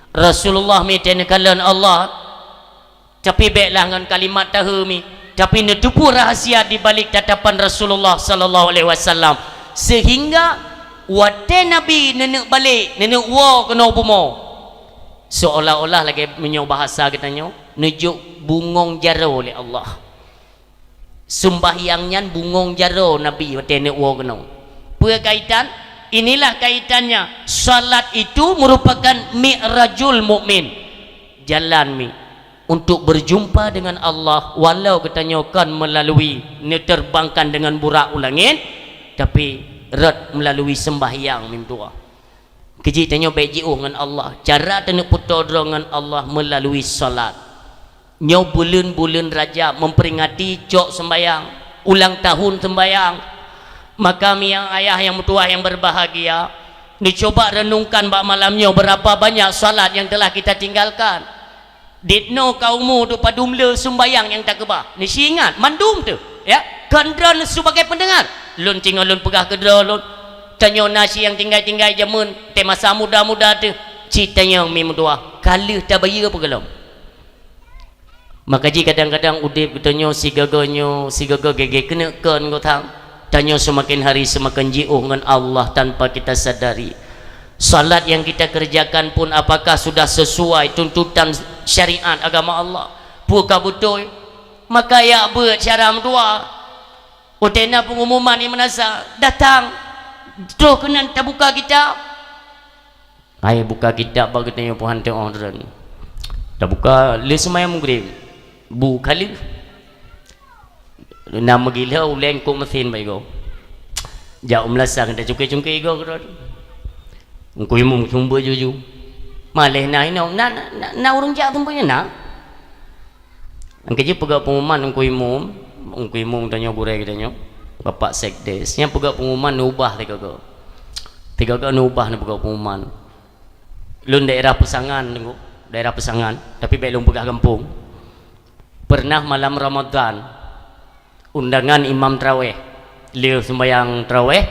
Rasulullah mi teukalon Allah, tapi béklah ngon kalimat tahe mi, tapi neuteupeue rahasia di balik tatapan Rasulullah sallallahu alaihi wasallam, sehingga watée Nabi neuneuk balek, neuneuk woe keunoe bumoe, seolah-olah lagée meunyoe bahasa geutanyoe, neujok bungong jaroe lé Allah. Sumbahyang nyan bungong jaroe Nabi watée neuk woe keunoe. Peue kaitan? Inilah kaitannya, salat itu merupakan mi'rajul mukmin. Jalan mi untuk berjumpa dengan Allah, walau geutanyoe kon meulalu neuterbangkan deungon burak u langét, tapi rot meulalu seumbahyang mi meutuah. Keu jih tanyoe bék jiôh ngon Allah. Cara taneuk peutoe droe ngon Allah meulalu salat. Nyoe buleuen-buleuen Rajab memperingati cok seumbahyang, ulang tahun seumbahyang. Maka mi nyang ayah nyang meutuah nyang berbahagia, neucoba renungkan bak malam nyoe berapa banyak salat yang telah kita tinggalkan. Dit noe ka umu dua padum le seumbahyang nyang takeubah. Neusi ingat, mandum teuh, ya. Kon droe neusu bagai pendengar. Lôn singoh lôn peugah keu droe lôn, tanyoe na si nyang tinggai-tinggai jameun, teuh masa muda-muda teuh, cit tanyoe mi meutuah, ka lheueh tabayeue peugolom. Maka jih kadang-kadang udeb geutanyoe sigoe-goe nyoe, sigoe-goe gét-gét keuneuk kon geuh tham. Tanyoe seumaken hari seumaken jiôh ngon Allah tanpa kita sadari. Salat nyang kita kerjakan pun apakah sudah sesuai tuntutan syariat agama Allah? Peue ka beutôi? Maka jak beuet cara meutuah. Watée na pengumuman di meunasah, datang. Troh keunan tabuka kitab. Hai buka kitab bak geutanyoe peuhan teuh droe. Tabuka lheueh seumayang Maghrib. Bu ka lheueh. Na meugila ulée eungkôt meusén bak igoe. Jak u meulasah keuneuk cungké-cungké igoe keudroe. Eungkôt imum sumbeue juju. Maléh na inoe, na, na, na, na ureuëng jak sumbeue nyan na. Nyang keujeuet peugah pengumuman eungkôt imum, eungkôt imum tanyoe gurée geutanyoe, Bapak Sekdes. Nyang peugah pengumuman neubah tiga-tiga. Tiga-tiga neubah neupeugah pengumuman. Lôn daerah Peusangan, Teungku. Daerah Peusangan, tapi bék lôn peugah gampông. Pernah malam Ramadan, undangan imam tarawéh. Lheueh seumbahyang tarawéh,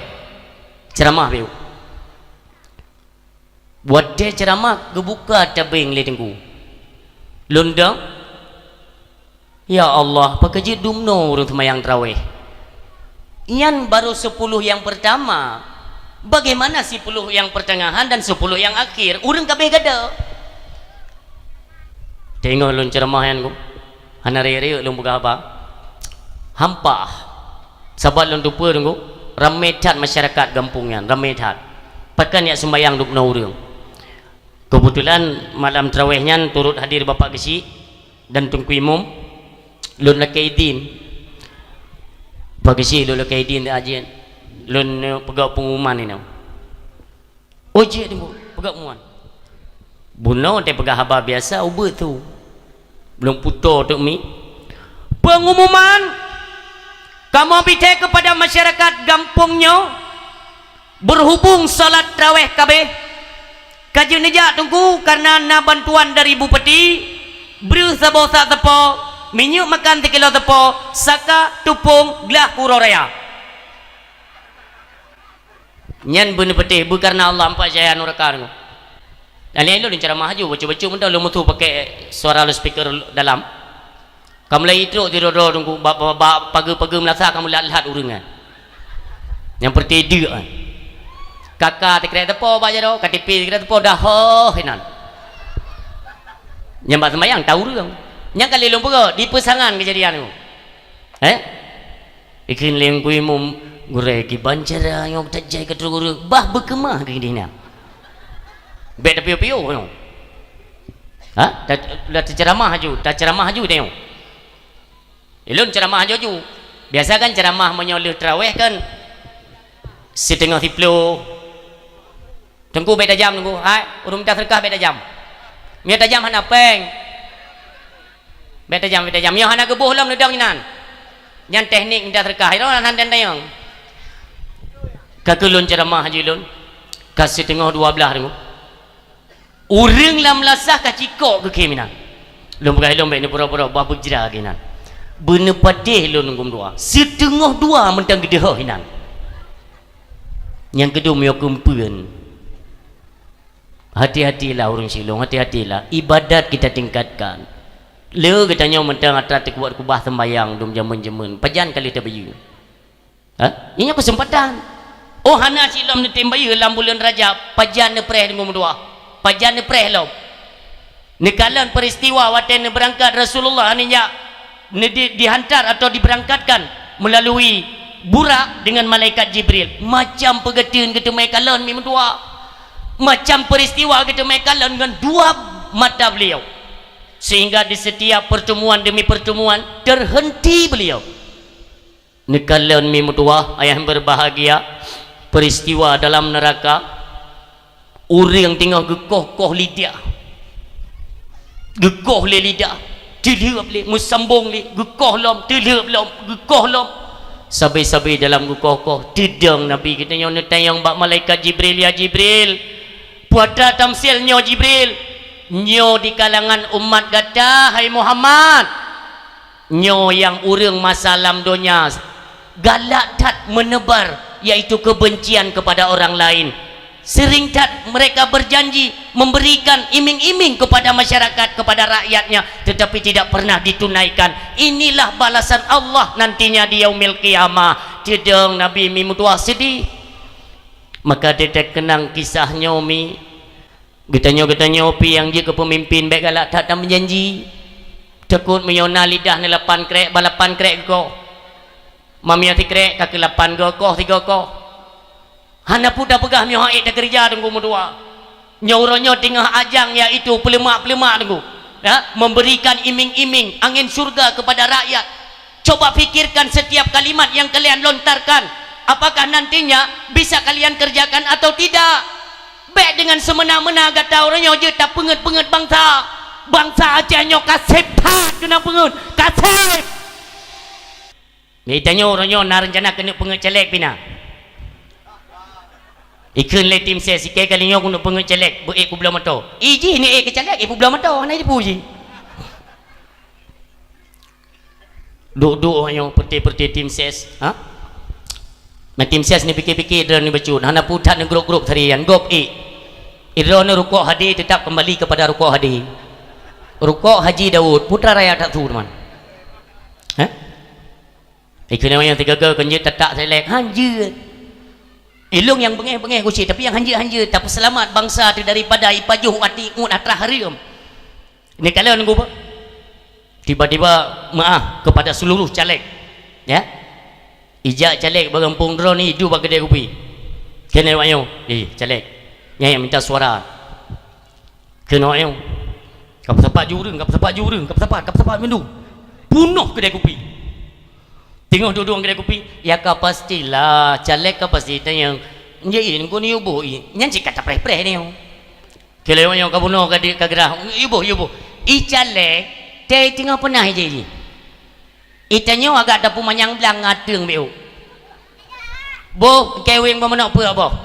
ceuramah beu. Watée ceuramah geubuka tabeng lé Teungku. Lôn dong, "Ya Allah, pakon jeuet dumnoe ureuëng seumayang tarawéh? Nyan barô sepuluh nyang pertama. Bagaimana sepuluh nyang pertengahan dan sepuluh nyang akhir? Ureuëng ka abéh gada." Teungoh lôn ceuramah nyan, Teungku. Hana rayeuk-rayeuk lôn peugah haba. Hampah. Sabab lôn teupeue, Teungku, ramé that masyarakat gampông nyan, ramé that. Pakon jak seumbahyang dub noe ureuëng. Keubeutulan malam tarawéh nyan turot hadir Bapak Geuchik dan Teungku Imum. Lôn lakée idin. Bapak Geuchik, lôn lakée idin, Teungku Ajin. Lôn, eh, peugah pengumuman inoe. Oh, jeuet, Teungku, peugah pengumuman. Bunoe teupeugah haba biasa, ubeut tu. Lôn putôh teuk mi. Pengumuman, kamoe bri kepada masyarakat gampông nyoe, berhubung salat tarawéh ka abéh, ka jeuet neujak Teungku, karena na bantuan dari Bupati, breueh saboh sak teupô, minyeuk makan sikilo teupô, saka, tupông, glah keu uroe raya. Nyan beu neupeuteh, beu kareuna Allah, empat cahaya nuraka, Teungku. Dan laén lôn ceuramah laju, bacut-bacut mantong lôn mutu pakai suara loudspeaker dalam. Ka mulai trok sidroe-droe, Teungku, bak, bak, bak pageue-pageue meulasah ka mulai lhat ureuëng nyan. Nyang peureuté deuk nyan. Ka ka teukrek teupô bak jaroe, K T P teukrek teupô, dah hoh inan. Nyang bak seumayang, tau ureuëng. Nyang ka lheueh lôn peugah, di Peusangan keujadian nyoe. Eh? Ikheun lé Teungku Imum, "Gurée, kiban cara nyoe tajai ka trok ureuëng, bah beukeumah keu dina." Bék tapiôh-piôh nyoe. Ha? Ta-, ta-, taceuramah laju, taceuramah laju tanyoe. Ulôn ceuramah laju-laju. Biasa kan ceuramah meunyoe lheueh tarawéh kan siteungoh siplôh. Teungku bék tajam, Teungku. Hai, ureuëng mita seudeukah bék tajam. Meunyoe tajam hana péng. Bèk tajam, bèk tajam. Nyoe hana geuboh lom neudong inan. Nyan teknik mita seudeukah. Iro hana tanyong. Ka keu lôn ceuramah haji lôn. Ka siteungoh dua blah teungoh. Ureueng lam lasah ka cikok keu khem inan. Lôn peugah lôn bèk neupura-pura bah beujra keu inan. Beuneupadeh lôn ngon dua. Siteungoh dua mantong geudeuh inan. Nyang keudua meunyoe keumpeuen. Hati-hatilah ureueng silong, hati-hatilah. Ibadat kita tingkatkan. Le geutanyoe mantong atra teukubat kubah sembayang dum jameun-jameun. Pajan ka lheueh tabayeue? Ha? Nyoe keuseumpatan. Oh, hana silom neutem bayeue lam buleuen Rajab, pajan neupreh deungon meutuwah? Pajan neupreh lom? Neukalon peristiwa watèe neubeurangkat Rasulullah nijak, neudi-, dihantar atau diberangkatkan melalui Burak dengan malaikat Jibril. Macam peugeuteun geuteumé kalon mi meutuwah. Macam peristiwa geuteumé kalon ngon dua mata beliau. Sehingga di setiap pertemuan demi pertemuan terhenti beliau. Neukalon mi meutuwah, ayah berbahagia, peristiwa dalam neraka, ureueng teungoh geukoh-koh lidah. Geukoh lé lidah, teulheuep lé, meusambong lé, geukoh lom, teulheuep lom, geukoh lom. Sabe-sabe dalam geukoh-koh, teudong Nabi geutanyoe neutanyong bak malaikat Jibril, "Ya Jibril, peue atra tamsil nyoe Jibril?" "Nyoe di kalangan umat gata, hai Muhammad." Nyoe nyang ureueng masa lam donya galak that meuneubar, yaitu keubencian keupada orang laén. Seuring that mereka berjanji memberikan iming-iming keupada masyarakat, keupada rakyatnya, teutapi tidak pernah ditunaikan. Inilah balasan Allah nantinya di Yaumil Qiyamah. Teudong Nabi mi meutuwah seudeh. Maka teukeunang kisah nyoe mi. Geutanyoe-geutanyoe pih nyang jeuet keu peumimpin bèk galak that tameujanji. Takot meunyoe na lidah neulapan krek, bah lapan krek geukoh. Meunyoe sikrek ka keu lapan geukoh, sigoe koh. Hana peue tapeugah meunyoe han ék takeureuja teungku meutuwah. Nyoe uroe nyoe teungoh ajang yaitu peuleumak-peuleumak teungku. Ya, memberikan iming-iming angin syurga kepada rakyat. Coba pikirkan setiap kalimat yang kalian lontarkan. Apakah nantinya bisa kalian kerjakan atau tidak? Bèk deungon seumena-mena gata uroe nyoe jeuet tapeungeut-peungeut bansa. Bansa Aceh nyoe ka sép that keuneuk peungeut, ka sép. Di tanyoe uroe nyoe na reuncana keuneuk peungeut caleg pih na. Ikheun lé tim ses, "Ikei kali nyoe keuneuk peungeut caleg, beu ék peubloe moto." Ih jih ni ék keu caleg, ék peubloe moto, hana jipeue jih. Duek-duek nyoe peuti-peuti tim ses, ha? Nah, tim ses ni pike-pike droeneuh bacut, hana peue that ngon grup-grup tadi nyan, gob ék. Droeneuh rukok hadé tetap kembali kepada rukok hadé. Rukok Haji Daud, putra rakyat that su teuma. Ha? Ikheun nyang tiga-tiga keu jeuet tatak selek, hanjeuet. Ilong nyang beungéh-beungéh kucék, tapi nyang hanjeuet-hanjeuet, tapeuseulamat bansa teuh daripada ipajoh até ngon atra hareuem. Neukalon geuh bah. Tiba-tiba meu'ah kepada seluruh caleg. Ya. Ijak caleg bak gampông droeneuh iduek bak keudè kupi. Keuneuk awak nyoe, "Eh, caleg. Nyan minta suara." Keuneuk awak nyoe. Ka peusapat ju ureueng, ka peusapat ju ureueng, ka peusapat, ka peusapat mandum. Punoh keudè kupi. Teungoh duek-duek keudè kupi, ya ka pastilah, caleg ka pasti tanyong. Nyan, "Eh, ngon yue boh, eh." Nyan cit ka tapreh-preh nyoe. Keu lewat nyoe ka bunoe ka di-, ka geurah, "Yue boh, yue boh." I caleg, tei teungoh peunah ije jih. I tanyoe agak tapeumanyang blang ngateueng beu. "Boh, keweng boh manok peue boh."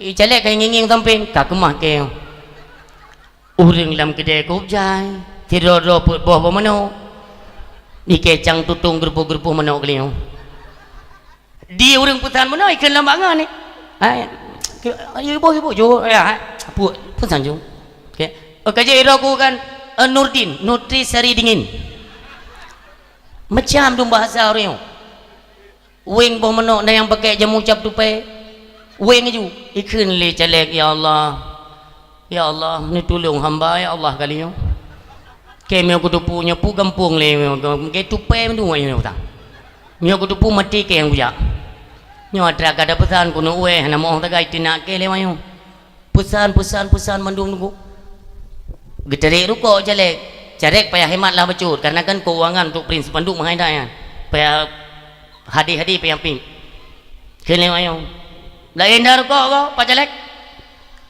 I caleg ka ngieng-ngieng sampéng, ka keumah keu. Ureueng lam keudè kôb jai, sidroe-droe peuet boh boh manok. Di kecang tutong geureupoh-geureupoh manok geulinyueng. Di ureueng peusan meunoe ikheun lom bak ngon ni. Hai, ke-, ibu, ibu, ju, ya, hai. Pu-, peusan ju. Okey. Oh, ka jeuet droe ku kan, eh, Nurdin, Nutrisari Dingin. Macam dum bahasa ureueng nyoe. Weng boh manok dan nyang pakai jamu cap tupai. Weng ju. Ikheun lé caleg, "Ya Allah. Ya Allah, neutulông hamba, ya Allah, kali nyoe." Keu meunyoe kuteupeu nyoe peue gampông lé, meunyoe tupai mandum nyoe utang. Meunyoe kuteupeu maté keu nyang kujak. Nyoe atra ka ada peusan keuneuk wéh, hana meu'oh sagai teunak keu lé nyoe. Peusan, peusan, peusan mandum nunggu. Geutarek rukok caleg. Caleg payah hemat lah bacut, karena kan keuangan untuk prinsip mandum meuhai dah nyan. Payah hadé-hadé payah piep. Keu lé nyoe. Laén dah rukok ko, Pak Caleg?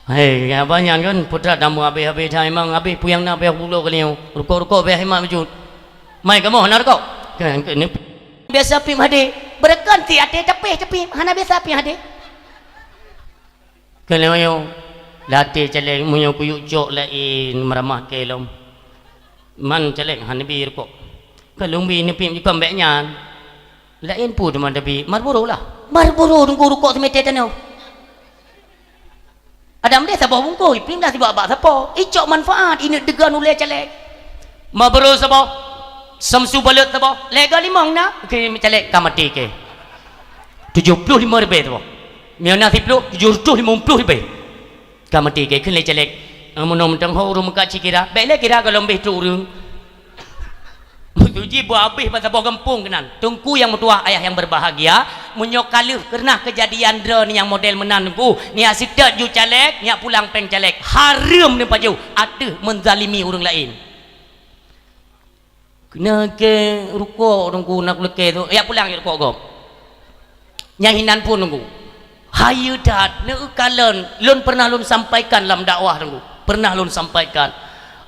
Hei, abah nyan kan, putra tamu habéh-habéh dah memang habéh puyang na payah bulo kali nyoe. Rukok-rukok payah imat bacut. Mai kamoe hana rukok. Kan, kan, ni biasa pim hadé. Beureukan ti até tapéh tapi hana biasa pim hadé. Kali nyoe, latih caleg meunyoe kuyuk cok laén meuramah keu lom. Man caleg hana bi rukok. Ka lôn bi neupim jukon bék nyan. Laén peue teuma tabi, Marlboro lah. Marlboro teungku rukok seumeté tanoh. Adam deh saboh bungkôh, ipim dah sibak bak sapo. Icok manfaat, ineuk deugan ulée caleg. Marlboro saboh, Samsu Balot saboh, lega limong na. Oke, caleg ka maté ke. Tujoh ploh limong ribée saboh. Meunyoe na siploh, tujoh reutôh limong ploh ribée. Ka maté ke, kheun lé caleg. Amun mantong ho ureuëng meukat cikira, bék lé kira goh lom béh trok ureuëng. Meutuji buah abéh bak saboh gampông keunan. Teungku nyang meutuwah, ayah nyang berbahagia, meunyoe ka lheueh keunah keujadian droeneuh nyang model meunan Teungku, nyak seutôt ju caleg, nyak pulang péng caleg. Hareuem neupajoh ateueh meuzalimi ureuëng laén. Keuneuk rukok Teungku, na kulakée tu, jak pulang rukok gob. Nyang hinan phon Teungku. Hayeue that, neukalon, lôn pernah lôn sampaikan lam dakwah Teungku. Pernah lôn sampaikan.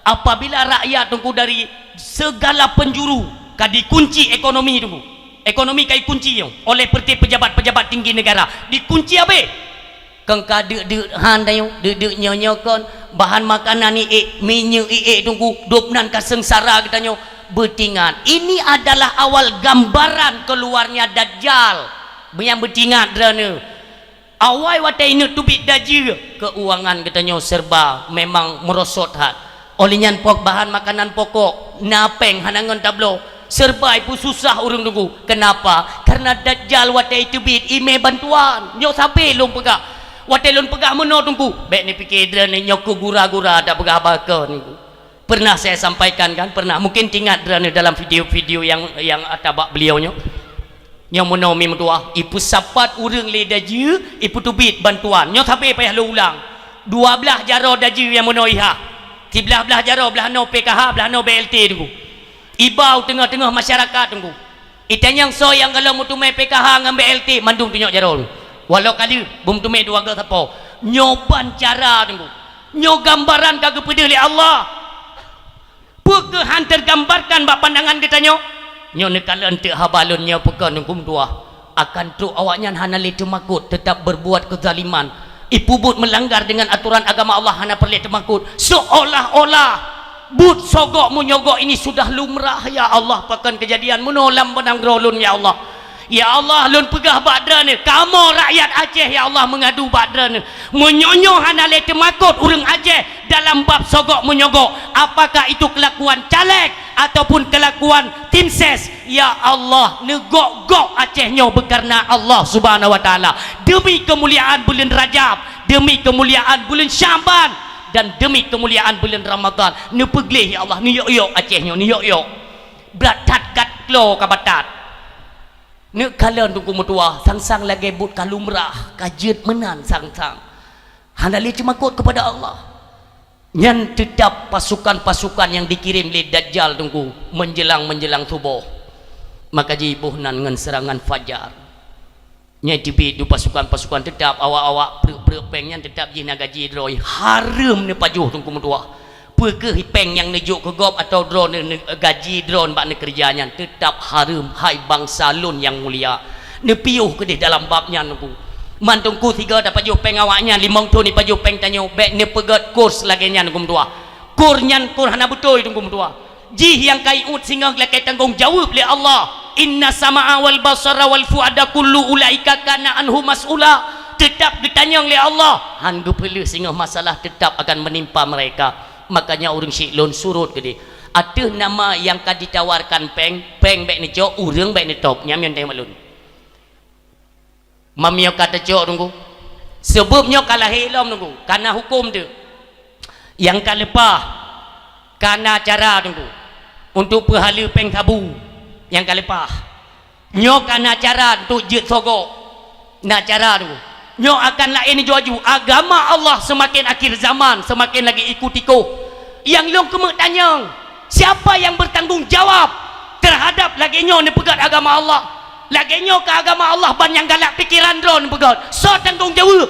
Apabila rakyat Teungku dari segala penjuru ka dikunci ekonomi Teungku. Ekonomi ka dikunci nyoe oleh peureuté pejabat-pejabat tinggi negara. Dikunci habéh. Keu ka deuk-deuk han tanyoe, deuk-deuk nyoe-nyoe kon, bahan makanan iék, minyeuk iék Teungku, dub nan ka seungsara geutanyoe. Beutingat, ini adalah awal gambaran keluarnya Dajjal. Nyang beutingat droeneuh. Awai watée ineuk teubiet dajih, keuangan geutanyoe serba memang meurosot that. Óh lheueh nyan pok bahan makanan pokok, na péng hana ngon tabloe, serba ipeususah ureuëng Teungku. Keunapa? Karena Dajjal watée iteubiet imé bantuan. Nyoe sabe lôn peugah. Watée lôn peugah meunoe Teungku, bék neupike droeneuh nyoe keu gura-gura tapeugah haba kon Teungku. Pernah saya sampaikan kan? Pernah. Mungkin teuingat droeneuh dalam video-video nyang, nyang ata bak beliau nyoe. Nyang meunoe mi meutuwah, ipeusapat ureuëng lé dajih, ipeuteubiet bantuan. Nyoe sabe payah lôn ulang. Dua blaih jaroe dajih nyang meunoe iha. Siblaih blaih jaroe, blaih noe P K H, blaih noe B L T Teungku. Iba u teungoh-teungoh masyarakat Teungku. Itanyong soe nyang gohlom meuteumé P K H ngon B L T, mandum tunyok jaroe. Walau ka lheueh, beumeuteumé dua goe sapo. Nyoe ban cara Teungku. Nyoe gambaran ka geupeudeuh lé Allah. Peu kheueh han teugambarkan bak pandangan geutanyoe? Nyoe neukalon teuk haba lôn nyoe peukon Teungku meutuwah, akan trok awaknyan hana lé teumakot, teutap beurbuat keuzaliman, ipeubuet meulanggar deungon atoran agama Allah hana peureulée teumakot, seolah-olah buet sogok meunyogok ini sudah lumrah. Ya Allah, pakon keujadian meunoe lam nanggroe lôn, ya Allah. Ya Allah, lôn peugah bak Droeneuh, kamoe rakyat Aceh, ya Allah, meungadu bak Droeneuh. Meunyoe nyoe hana lé teumakot ureuëng Aceh dalam bab sogok meunyogok, apakah itu kelakuan caleg ataupun kelakuan tim ses? Ya Allah, neugok-gok Aceh nyoe beukareuna Allah Subhanahu wa Taala. Demi keumuliaan buleuen Rajab, demi keumuliaan buleuen Syaban, dan demi keumuliaan buleuen Ramadhan, neupeugleh, ya Allah, neuyok-yok Aceh nyoe, neuyok-yok. Brat that gat kloe ka batat. Neukalon Teungku meutuwah, sang-sang lagée buet ka lumrah, ka jeuet meunan sang-sang. Hana lé teumakot keupada Allah. Nyan teutap pasukan-pasukan nyang dikirém lé Dajjal Teungku, menjelang-menjelang suboh. Maka jiboh nan ngon seurangan fajar. Nyan teubiet dua pasukan-pasukan, teutap awak-awak pruek-pruek péng nyan teutap jih na gaji droe, hareuem neupajoh Teungku meutuwah. Peu kheueh péng nyang neujok keu gob atawa droeneuh, neu-, gaji droeneuh bak neukeureuja nyan, teutap hareuem, hai bansa lôn nyang mulia. Neupiôh keudeh dalam bab nyan Teungku. Man Teungku sigoe tapajoh péng awaknyan, limong thon ipajoh péng tanyoe, bék neupeugét kurs lagée nyan Teungku meutuwah. Kurs nyan kurs hana beutôi Teungku meutuwah. Jih nyang ka iuet singoh lakée tanggong jaweueb lé Allah. Inna sama'a wal basara wal fuada kullu ulaika kana anhu mas'ula. Teutap geutanyong lé Allah. Han geupeuleueh singoh masalah teutap akan meunimpa meureka. Makanya ureuëng syiek lôn surot keudeh. Ateueh nama nyang ka ditawarkan péng, péng bék neucok, ureuëng bék neutôb. Nyan nyang teurimong lôn. Meunyoe ka teucok Teungku. Sabab nyoe ka lahé lom Teungku, ka na huköm teuk. Nyang ka leupah, ka na cara Teungku, untuk peuhaleue péng sabu nyang ka leupah. Nyoe ka na cara untuk jeuet sogok. Na cara Teungku. Nyoe akan laén laju-laju. Agama Allah seumaken akhir zaman, seumaken lagée iku tikoh. Nyang lôn keumeung tanyong, siapa nyang beurtanggong jawab teuhadab lagée nyoe neupeugét agama Allah? Lagée nyoe keu agama Allah ban nyang galak pikeran droe neupeugét. Soe tanggong jaweueb?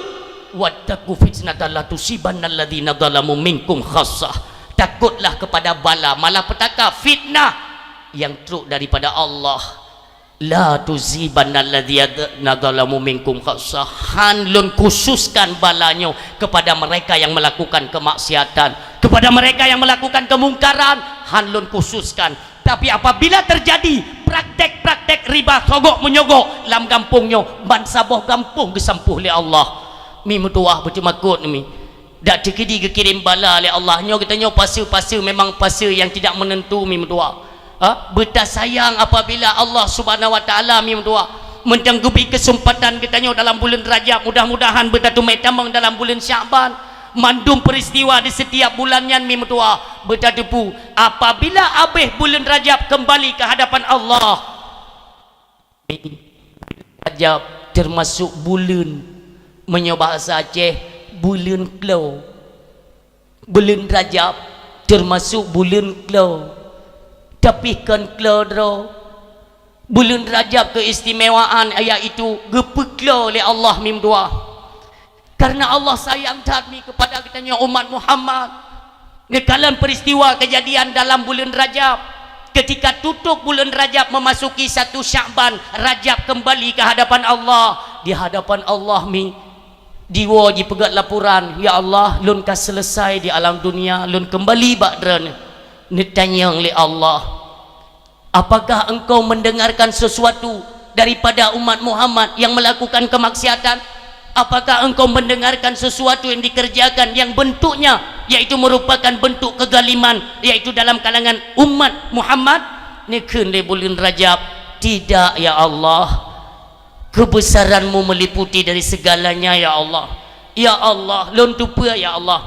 "Wattaqu fitnatan la tusibanna alladzina zalamu minkum khassah." Takutlah kepada bala, malapetaka, fitnah yang trok daripada Allah. "La tusibanna alladzina zalamu minkum khassah." Han lôn khususkan bala nyoe kepada mereka yang melakukan kemaksiatan, kepada mereka yang melakukan kemungkaran, han lôn khususkan. Tapi apabila terjadi praktek-praktek riba sogok menyogok lam gampông nyoe, ban saboh gampông geusampôh lé Allah. Mi meutuwah beuteumakot mi. Dak teukidi geukirém bala lé Allah. Nyoe geutanyoe paseue-paseue memang paseue yang tidak menentu mi meutuwah. Ha? Beutasayang apabila Allah Subhanahu wa Taala mi meutuwah meuntang geubri keuseumpatan geutanyoe dalam buleuen Rajab, mudah-mudahan beutateumé tamong dalam buleuen Sya'ban. Mandum peristiwa di setiap bulan nyan mi meutuwah beutateupeue apabila abéh buleuen Rajab keumbali keu hadapan Allah. Rajab teumasok buleuen, meunyoe bahasa Aceh, buleuen klo. Buleuen Rajab teumasok buleuen klo, tapi kon klo droe. Buleuen Rajab keuistimewaan, yaitu geupeuklo lé Allah mi meutuwah. Karena Allah sayang that mi kepada geutanyoe umat Muhammad. Neukalon peristiwa kejadian dalam buleuen Rajab. Ketika tutup buleuen Rajab memasuki satu Sya'ban, Rajab kembali ke hadapan Allah. Di hadapan Allah mi, diwoe jipeugét laporan, "Ya Allah, lôn ka selesai di alam dunia, lôn kembali bak Droeneuh." Neutanyong lé Allah, "Apakah Engkau mendengarkan sesuatu daripada umat Muhammad yang melakukan kemaksiatan? Apakah Engkau mendengarkan sesuatu yang dikerjakan yang bentuknya yaitu merupakan bentuk kezaliman, yaitu dalam kalangan umat Muhammad?" Neukheun lé buleuen Rajab, "Tidak, ya Allah. Kebesaran-Mu meliputi dari segalanya, ya Allah. Ya Allah, lôn teupeue, ya Allah."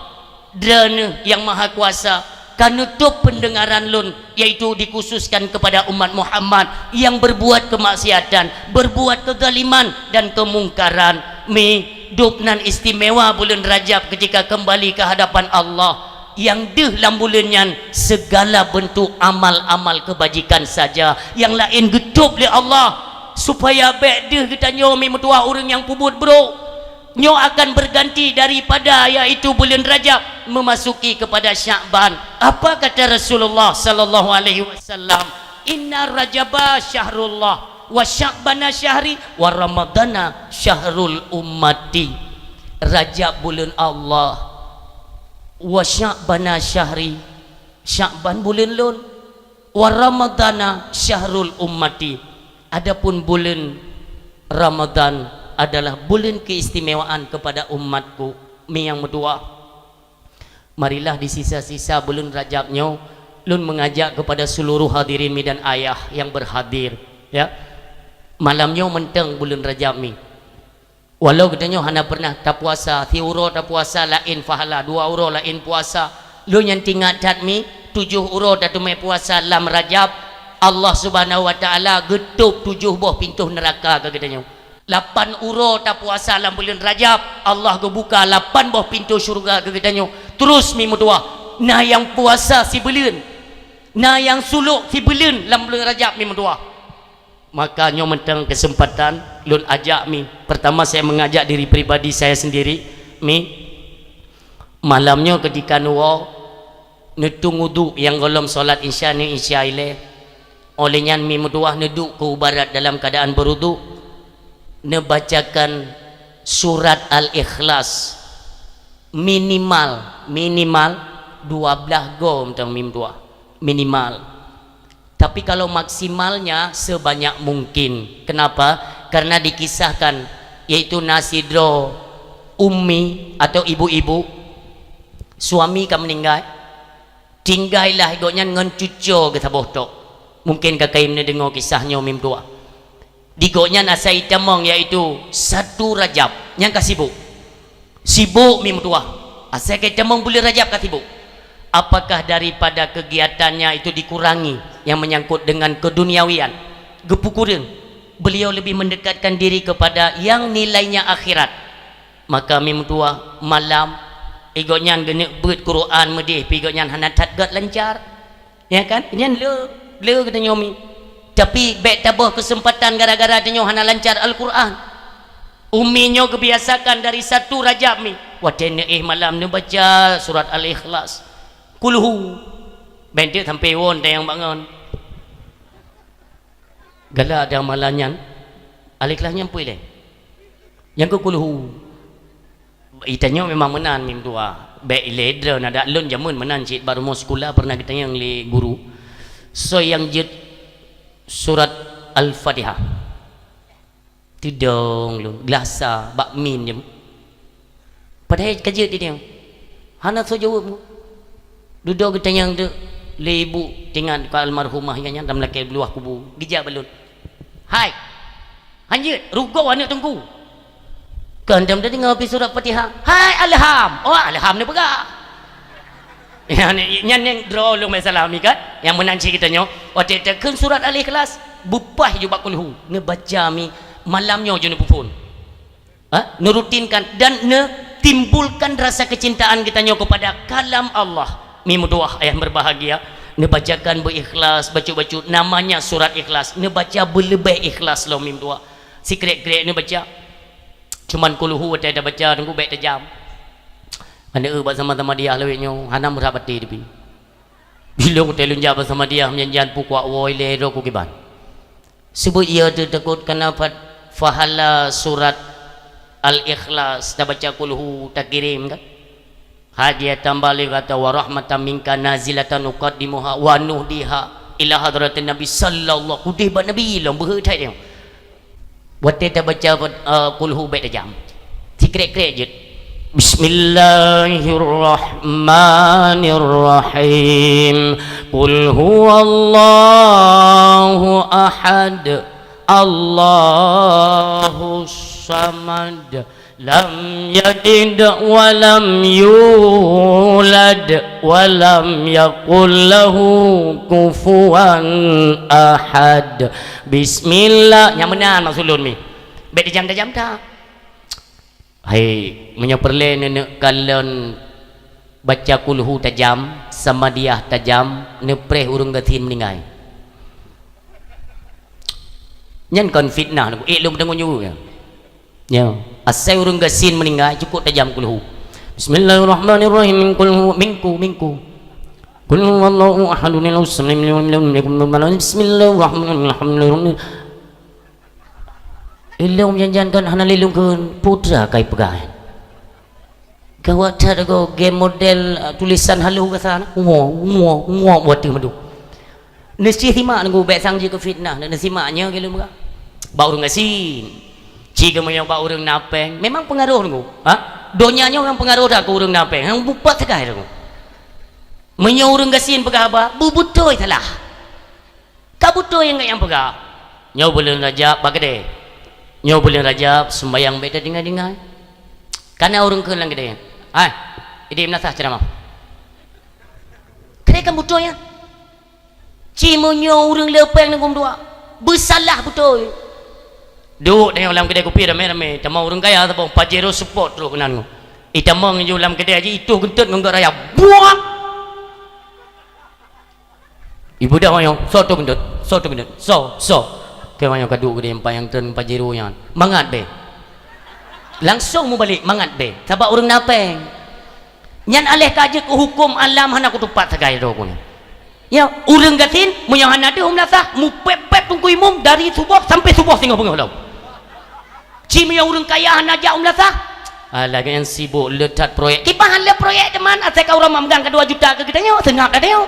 Droeneuh nyang maha kuasa ka neutôb peundeungaran lôn, yaitu dikhususkan kepada umat Muhammad nyang berbuat kemaksiatan, berbuat kezaliman dan kemungkaran. Mi, dub nan istimewa buleuen Rajab ketika kembali ke hadapan Allah, nyang deuh lam buleuen nyan segala bentuk amal-amal kebajikan saja, nyang laén geutôb lé Allah, supaya bék deuh geutanyoe mi meutuwah ureuëng nyang peubuet brôk. Nyoe akan berganti daripada, yaitu buleuen Rajab memasuki kepada Sya'ban. Apa kata Rasulullah sallallahu alaihi wasallam? "Inna Rajaba syahrullah, wa Sya'bana syahri, wa Ramadana syahrul ummati." Rajab buleuen Allah, wa Sya'bana syahri, Sya'ban buleuen lôn, wa Ramadana syahrul ummati. Adapun buleuen Ramadan adalah buleuen keistimewaan kepada umatku. Mi nyang meutuwah, marilah di sisa-sisa buleuen Rajab nyoe, lôn mengajak kepada seluruh hadirin mi dan ayah yang berhadir, ya. Malam nyoe mantong buleuen Rajab mi. Walau geutanyoe hana pernah tapuasa, siuroe tapuasa laén pahala, dua uroe laén puasa. Lôn nyang teuingat that mi, tujoh uroe tateumé puasa lam Rajab, Allah Subhanahu wa Taala geutôb tujoh boh pintoh neuraka keu geutanyoe. Lapan uroe tapuasa lam buleuen Rajab, Allah geubuka lapan boh pintoh syeuruga keu geutanyoe. Terus mi meutuwah, na nyang puasa sibuleuen, na nyang sulok sibuleuen lam buleuen Rajab mi meutuwah. Maka nyoe mantong keuseumpatan lôn ajak mi. Pertama, saya mengajak diri pribadi saya sendiri mi. Malam nyoe ketika neuwoe, neutung uduk nyang gohlom solat Isya, neu Isya ilée. Óh lheueh nyan mi meutuwah neuduek keu barat dalam keuadaan beuruduk, neubacakan surat Al-Ikhlas minimal, minimal dua blaih goe mantong mi meutuwah. Minimal. Tapi kalau maksimalnya sebanyak mungkin. Kenapa? Karena dikisahkan, yaitu na sidroe ummi atau ibu-ibu, suami ka meninggal, tinggailah gobnyan ngon cucoe geuh saboh tok. Mungkin ka kayém neudeungoe kisah nyoe mi meutuwah. Di gobnyan asai tamong, yaitu satu Rajab, nyang ka sibuk. Sibuk mi meutuwah. Asai ka tamong buleuen Rajab ka sibuk. Apakah daripada kegiatannya itu dikurangi yang menyangkut dengan keduniawian? Geupeukureueng. Beliau lebih mendekatkan diri kepada yang nilainya akhirat. Maka mi meutuwah malam, gobnyan geuneuk beuet Quran meudeh, pi gobnyan hana that gét lancar. Ya kan? Nyan le, le geutanyoe mi. Tapi bék taboh keuseumpatan gara-gara tanyoe hana lancar Al-Quran. Umi nyoe geubiasakan dari satu Rajab mi, watée neuéh malam neubaca surat Al-Ikhlas, Kulhu, bék teuk sampoe woe teunyang bangon. Galak dan malam nyan, Al-Ikhlas nyan peue ilée? Nyang keu Kulhu. Itanyoe memang meunan mim dua. Bék ilée droe na dak lôn jameun meunan cit bak rumoh sikula pernah geutanyong lé guru. Soe nyang jeuet surat Al-Fatihah? Teudong lôn, glasa bak min jeuem. Padahai ka jeuet di dia. Hana soe jaweueb. Dudoe geutanyong teuk lé ibu tingat ka almarhumah nyan, nyan lam lakée beuluwah kubu. Geujak bak lôn. "Hai! Hanjeuet, rugoe aneuëk teungku!" Kon dam teudeungoe pih surat Fatihah. "Hai Alham!" Oh, Alham ni peugah. Nyan, nyan nyang droe lôn masalah mi kan? Nyang meunan cit geutanyoe, watée takheun surat Al-Ikhlas, beupaih ju bak Kulhu, neubaca mi malam nyoe ju neupeuphon. Ha? Neurutinkan dan neutimbulkan rasa kecintaan geutanyoe kepada kalam Allah. Mi meutuwah ayah berbahagia, neubacakan beu-ikhlas bacut-bacut namanya surat Ikhlas, neubaca beuleubeh ikhlas lom mi meutuwah. Sikrek-krek neubaca. Cuman Kulhu watée tabaca teungku bék tajam. Aneuëk bak sama-sama diah lawét nyoe hana meurhat até tapi. Bilong teuh lôn jak bak sama diah meujanjian pukok woe ilée droe kukiban. Seubeut ie teuh takot kana pat pahala surat Al-Ikhlas tabaca Kulhu takirém kan? Hadiyatan balighatan wa rahmatan minka nazilatan uqaddimuha wa nuhdiha ila hadratin Nabi sallallahu, kudeh bak Nabi lom beuhe that nyoe. Watée tabaca, eh, Kulhu bék tajam. Sikrek-krek jeuet. Bismillahirrahmanirrahim. Qul huwallahu ahad. Allahus samad. Lam yalid wa lam yulad wa lam yakul lahu kufuwan ahad. Bismillah. Nyang meunan maksud lôn mi. Bék tajam-tajam that. Hai, meunyoe peureulée neuneuk kalon baca Kulhu tajam, Samadiyah tajam, neupreh ureuëng gasien meuninggai. Nyan kon fitnah, ék lôn peudeungoe nyoe. Ya, asai ureuëng gasien meuninggai cukup tajam Kulhu. Bismillahirrahmanirrahim. Qul hu, mingku, mingku. Qul huwallahu ahad. Bismillahirrahmanirrahim. Ilong janjan kan hana lilung keun putra kai peugah. Gawat that ago game model, uh, tulisan halus gasa na. Ngo, ngo, ngo, buat tu madu. Nasi simak nunggu bék sang jih keu fitnah, nasi simak nyoe gelu mega. Bak ureuëng gasien. Ci geumeunyoe bak ureuëng na péng, memang peungaroh nunggu. Ha? Donya nyoe memang peungaroh that keu ureuëng na péng. Nyang bupat tegai nunggu. Meunyoe ureuëng gasien peugah haba, beubeutôi salah. Ka beutôi nyang gayang peugah. Nyoe buleuen Rajab bak keudè. Nyoe buleuen Rajab sumbayang bék tatinggai-tinggai. Kana ureuëng kheun lam keudè. Hai, idéh meunasah ceuramah. Keudè kan beutôi nyan. Ci meunyoe ureuëng le péng nanggung dua. Beusalah beutôi. Duek tanyoe lam keudè kupi ramé-ramé. Tamong ureuëng kaya saboh Pajero Sport trok keunan ngon. Itamong ju lam keudè ji itoh geuntot ngon gak raya. Buak! Ibu dah manyong, "Soe tu gendut? Soe tu gendut? Soe? Soe?" Keu manyong ka duek geude empat nyang treun Pajero nyan. "Mangat be." Langsong mubalek, "Mangat be." Sabab ureuëng na péng. Nyan aléh ka jeuet keu huköm alam hana kutupat sagai droe ku nyan. Ya, ureuëng gasien, meunyoe hana deuh meunasah, mupép-pép teungku imum dari suboh sampai suboh singoh beungoh lom. Ci meunyoe ureuëng kaya hana jak u meulasah, ah, lagée nyan sibok le that proyek. Kiban le proyek teuma, asai ka uroe mamgang ka dua juta keu geutanyoe, seungab that tanyoe.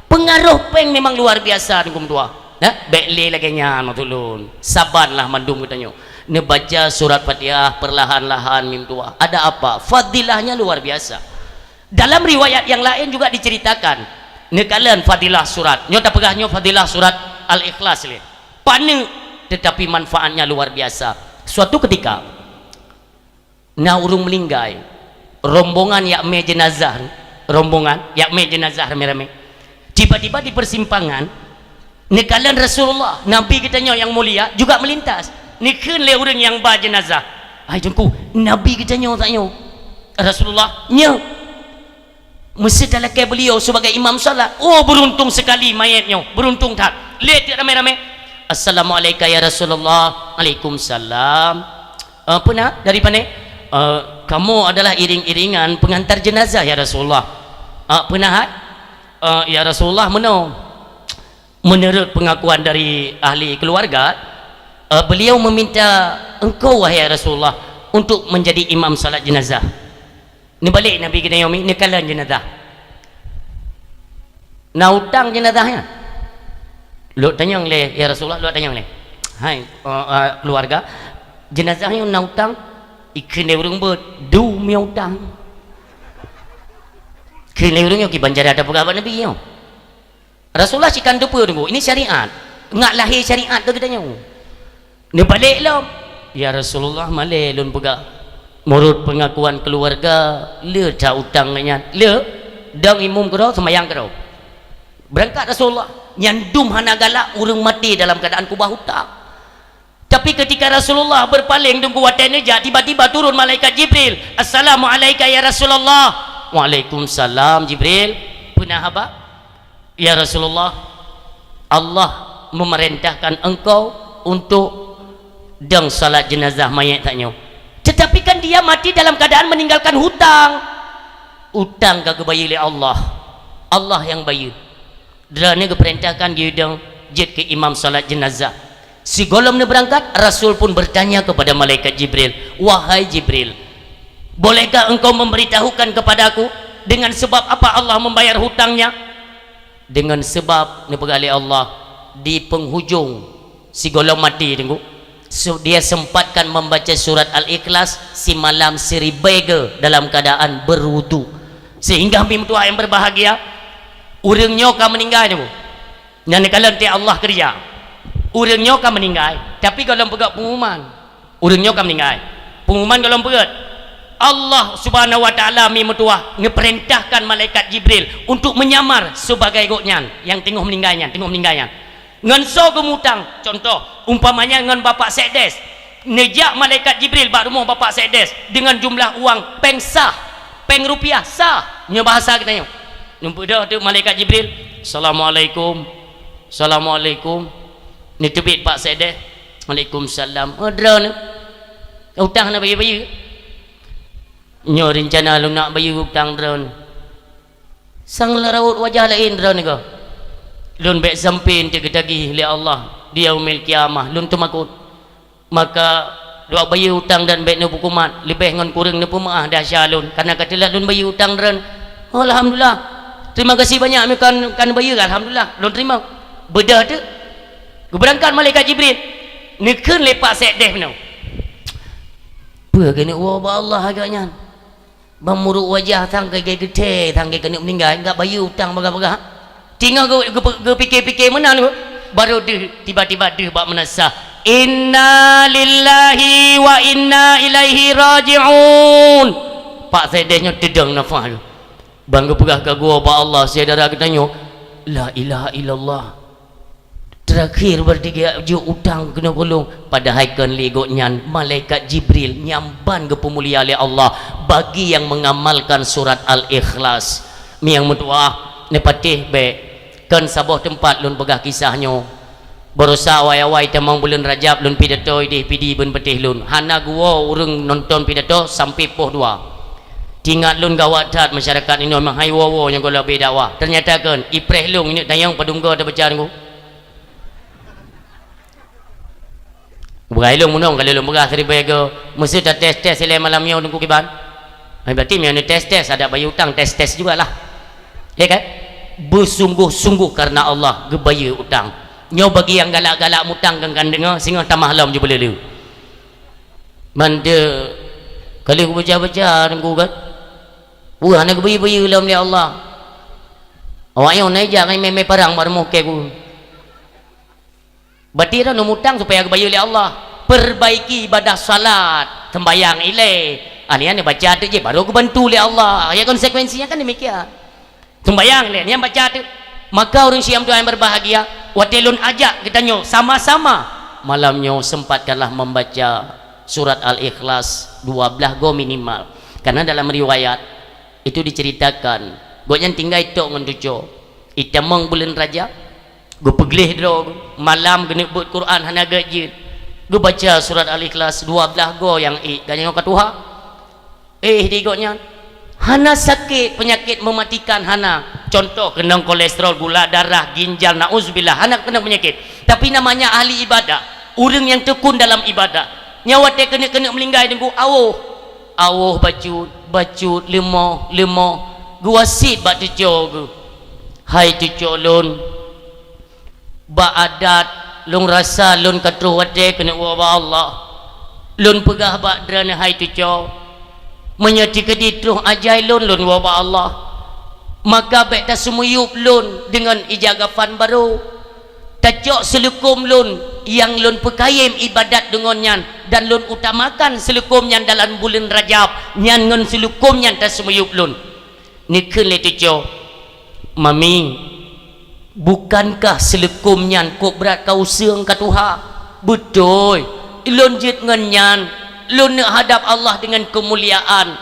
Peungaroh péng memang luar biasa teungku meutuah. Nah, bék le lagée nyan maksud lôn. Sabarlah mandum geutanyoe. Neubaca surat Fatihah perlahan-lahan mim tuah. Ada apa? Fadilahnya luar biasa. Dalam riwayat yang lain juga diceritakan, neukalon fadilah surat. Nyoe tapeugah nyoe fadilah surat Al-Ikhlas lé. Paneuk, tetapi manfaatnya luar biasa. Suatu ketika, na ureuëng meuninggai, rombongan jak mé jeunazah, rombongan jak mé jeunazah ramé-ramé. Tiba-tiba di persimpangan, neukalon Rasulullah, Nabi geutanyoe nyang mulia, juga meulintas. Neukheun lé ureuëng nyang ba jeunazah, "Hai Teungku, Nabi geutanyoe saat nyoe." "Rasulullah?" "Nyoe." Meusti talakée beuliau sebagai imam salat. Oh, beuruntung sekali manyét nyoe, beuruntung that. Lé teuk ramé-ramé, "Assalamualaika ya Rasulullah." "Waalaikumsalam." "Eh, peuna dari pane?" "Eh, kamoe adalah iring-iringan pengantar jenazah, ya Rasulullah." "Eh, peuna hai?" "Eh, ya Rasulullah, meunoe." Menurut pengakuan dari ahli keluarga, eh, beliau meminta engkau, wahai Rasulullah, untuk menjadi imam salat jenazah. Neubalek Nabi geutanyoe mi, neukalon jenazah. Na utang jenazah nyan? Lôn tanyong lé, ya Rasulullah, lôn tanyong lé. Hai, eh, eh, keluarga, jenazah nyoe na utang? Ikheun lé ureuëng beuet, dum nyoe utang. Kheun lé ureuëng nyoe kiban cara tapeugah bak Nabi nyoe. Rasulullah sikan teupeue teungku, ini syariat. Ngat lahé syariat keu geutanyoe. Neubalek lom. Ya Rasulullah, malée lôn peugah. Menurut pengakuan keluarga, le that utang nyan. Le, dong imum keudroe, seumayang keudroe. Beurangkat Rasulullah. Nyan dum hana galak ureuëng maté dalam keuadaan keubah utang. Tapi ketika Rasulullah berpaling teungku watée neujak, tiba-tiba turun malaikat Jibril. "Assalamualaika ya Rasulullah." "Waalaikumsalam Jibril." "Peuna haba?" "Ya Rasulullah, Allah memerintahkan engkau untuk dong salat jenazah mayat tanyoe. Tetapi kan dia mati dalam keadaan meninggalkan hutang." "Utang ka geubayeue lé Allah. Allah nyang bayeue." Droeneuh geupeurintahkan geuyue dong jeuet keu imam salat jenazah. Sigohlom neubeurangkat, Rasul pun bertanya kepada malaikat Jibril, "Wahai Jibril, bolehkah engkau memberitahukan kepadaku dengan sebab apa Allah membayar hutangnya?" "Dengan sebab," neupeugah lé Allah, "di penghujung sigohlom maté teungku, su-, dia sempatkan membaca surat Al-Ikhlas simalam siribée goe dalam keadaan berwudu, sehingga mi meutuah yang berbahagia, ureuëng nyoe ka meuninggai teungku." Nyan neukalon teuh Allah keurija. Ureuëng nyoe ka meuninggai, tapi gohlom peugah pengumuman. Ureuëng nyoe ka meuninggai. Pengumuman gohlom peugah. Allah Subhanahu wa Taala mi meutuah neupeurintahkan malaikat Jibril untuk menyamar sebagai gobnyan nyang teungoh meuninggai nyan, teungoh meuninggai nyan. Ngon soe geumutang? Contoh, umpamanya ngon Bapak Sekdes. Neujak malaikat Jibril bak rumoh Bapak Sekdes dengan jumlah uang péng sah, péng rupiah sah. Nyoe bahasa geutanyoe. Neubeudôh teuk malaikat Jibril, "Assalamualaikum. Assalamualaikum." Neuteubiet Pak Sekdes, "Waalaikumsalam." "Oh, droeneuh. Utang hana bayeue-bayeue." "Nyoe reuncana lôn nak bayeue utang droeneuh." "Sang lôn rawot wajah laén droeneuh goe." "Lôn bék sampoe teuk geutagih lé Allah di Yaumil Qiyamah, lôn teumakot. Maka, duek bayeue utang dan bék neupeukumat, leubeh ngon kureueng neupeumeuáh desya lôn, kareuna ka teulat lôn bayeue utang droeneuh." "Oh, alhamdulillah. Terima kasih banyak, meunyoe kan, kan bayeue, alhamdulillah, lôn teurimong." Beudôh teuk. Geubeurangkat malaikat Jibril. Neukheun lé Pak Sekdes meunoe, "Peue keuneuk woe bak Allah agak nyan? Ban muruk wajah sang ka geuthée, sang ka keuneuk meuninggai, gak bayeue utang bagah-bagah." Teungoh geu-, geu-, geupike-pike meunan, baru deuh, tiba-tiba deuh bak meunasah, "Inna lillahi wa inna ilaihi raji'un." Pak Sekdes nyoe teudong nafah lom. Ban geupeugah ka geuwoe bak Allah, syedara geutanyoe, "La ilaha illallah. Terakhir berarti geujok utang keunoe keu lôn." Padahai kon lé gobnyan, malaikat Jibril nyang ban geupeumulia lé Allah bagi nyang mengamalkan surat Al-Ikhlas. Meunyoe meutuah, neupatéh bék. Kon saboh teumpat lôn peugah kisah nyoe. Barosa awai-awai tamong buleuen Rajab lôn pidato idéh Pidie Beuet Patéh lôn. Hana geuwoe ureuëng nonton pidato sampoe poh dua. Teuingat lôn gawat that masyarakat inoe meuhai woe-woe nyang gohlom bri dakwah. Teunyata kon, ipreh lôn ineuk tanyong padum goe tabaca teungku. Beugai lôn meunong kali lôn peugah siribée goe, meuseuti tes-tes ilée malam nyoe teungku kiban. Hai berarti meunyoe tes-tes adak bayeue utang, tes-tes jugalah. Ya kan? Beusungguh-sungguh karena Allah geubayeue utang. Nyoe bagi nyang galak-galak mutang kan, kan deungoe, singoh tamah lom jeuet beuleuleue. Mandum kali kubaca-baca teungku kan. Wah, hana geubayeue-bayeue lom lé Allah. Awak nyoe na ijak ngon mé-mé parang bak rumoh kée ku. Berarti droeneuh mutang supaya geubayeue lé Allah. Perbaiki ibadah salat, sembahyang ilée. Ah, nyan neubaca teuk jih, baru geubantu lé Allah. Ya, konsekuensinya kan demikian. Sembahyang ilée, nyan baca teuk. Maka ureuëng syiah meutuah nyang berbahagia, watée lôn ajak geutanyoe sama-sama malam nyoe sempatkanlah membaca surat Al-Ikhlas dua belas goe minimal. Karena dalam riwayat itu diceritakan, gobnyan tinggai tok ngon tuco. Itamong buleuen Rajab, geupeugleh droe, malam geuneuk beuet Quran hana gét jeuet. Geubaca surat Al-Ikhlas dua blaih goe nyang ék, ganyang ka tuha. Eh, di gobnyan. Hana sakét, penyakit mematikan hana. Contoh, keunong kolesterol, gula darah, ginjal, nauzubillah, hana keunong penyakit. Tapi namanya ahli ibadah, ureuëng nyang tekun dalam ibadah. Nyoe watée keuneuk-keuneuk meuninggai teungku, awoh. Awoh bacut, bacut, leumoh, leumoh. Geuwasiet bak teucoe geuh. Hai teucoe lôn, bak adat lôn rasa lôn ka troh watée keuneuk woe bak Allah. Lôn peugah bak droeneuh hai teucoe, meunyoe teukeudi troh ajai lôn, lôn woe bak Allah, maka bék taseumiyueb lôn deungon ija gafan barô. Tacok seuleukom lôn nyang lôn peukayém ibadat deungon nyan, dan lôn utamakan seuleukom nyan dalam buleuen Rajab, nyan ngon seuleukom nyan taseumiyueb lôn. Neukheun lé teucoe, "Mami, bukankah seuleukom nyan kok brat ka useueng ka tuha?" "Beutôi, lôn jeuet ngon nyan, lôn neuk hadab Allah deungon keumuliaan."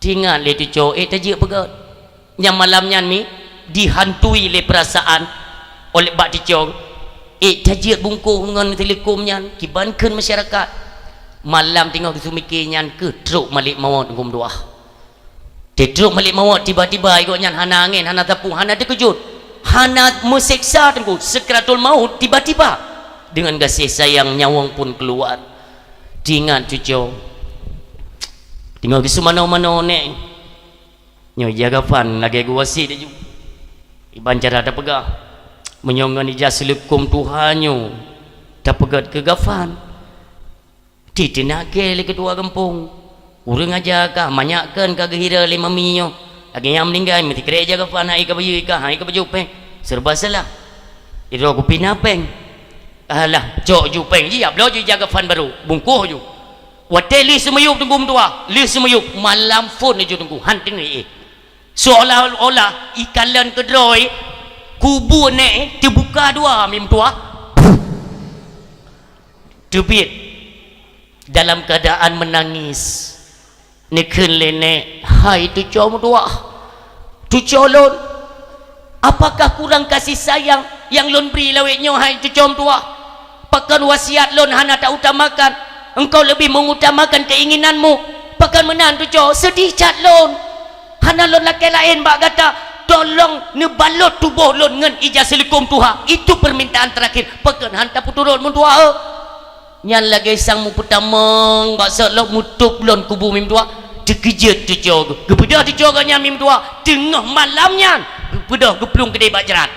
Teuingat lé teucoe, ék tajeuet peugét. Nyang malam nyan mi dihantui lé peurasaan oleh bak teucoe, ék tajeuet bungkôh ngon seuleukom nyan kiban kheun masyarakat. Malam teungoh geuseumiké nyan keuh trok malek mawöt geumeudua. Teutrok malek mawöt tiba-tiba, gobnyan hana angén, hana tapung, hana teukeujot, hana meuseksa teungku, sakratul maut tiba-tiba. Deungon gaséh sayang nyawöng pun keuluar. Teuingat cucoe, teungoh geuseumanoe-manoe nék, nyoe ija gafan lagée geuwasiet laju. Iban cara tapeugah, meunyoe ngon ija seuleukom tuha nyoe tapeugét keu gafan, Teunak keu lé keutua gampông. Ureuëng aja kah, manyak kheun ka geuhira lé mami nyoe. Lagée nyang meuninggai, meusikrek ija gafan, hai ka bayeue kah, hai ka bajoh péng. Serba salah. Idroe kupi na péng. Alah, cok ju péng, jih bloe ju ija gafan barô, bungkôh ju. Watée lheueh seumiyueb teungku meutuah, lheueh seumiyueb, malam phon ju teungku, han teungoh éh. Seolah-olah ikalon keudroe, kubu nék teubuka dua mi meutuah. Teubiet dalam keadaan menangis. Neukheun lé nék, "Hai cucoe meutuah, cucoe lôn, apakah kurang kasih sayang nyang lôn bri lawét nyoe, hai cucoe meutuah? Pakon wasiat lôn hana tautamakan, engkau leubeh mengutamakan keinginanmu? Pakon meunan cucoe, seudeh that lôn." Hana lôn lakée laén bak gata, tolong neubalot tuboh lôn ngon ija seuleukom tuha. Itu permintaan terakhir. Pakon han tapeuturot meutuah, eh? Nyan lagée sang meupeutamong bak seulok meutôb lôn kubu mi meutuah. Teukeujot cucoe geuh. Geubeudôh cucoe geuh nyan mi meutuah. Teungoh malam nyan, geubeudôh geuplueng keudeh bak jrat.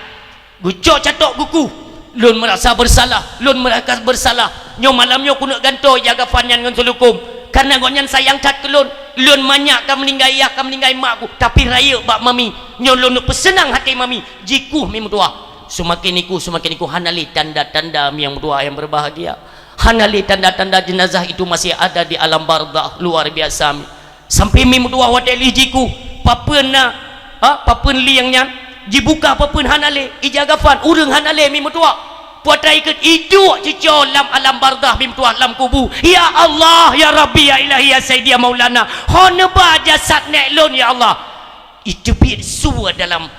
Geucok catok geukuh, "Lôn meurasa beursalah, lôn meurasa beursalah. Nyoe malam nyoe kuneuk gantoe ija gafan nyan ngon seuleukom. Kareuna gobnyan sayang that keu lôn. Lôn manyak ka meuninggai yah, ka meuninggai mak kuh, tapi rayeuk bak mami. Nyoe lôn neuk peuseunang até mami." Jikuh mi meutuah. Seumaken ikuh, seumaken ikuh, hana lé tanda-tanda mi nyang meutuah nyang beurbahagia. Hana lé tanda-tanda jeunazah itu masih ada di alam barzakh, luar biasa mi. Sampoe mi meutuah watée lheueh jikuh, papeuen na, ha, papeuen lieng nyan, jibuka papeuen hana lé, ija gafan ureuëng hana lé mi meutuah. Putra ikot iduek cucoe lam alam barzakh mi meutuah lam kubu. "Ya Allah, ya Rabbi, ya Ilahi, ya Sayyidi, ya Maulana, ho neuba jasad nék lôn, ya Allah." Iteubiet su dalam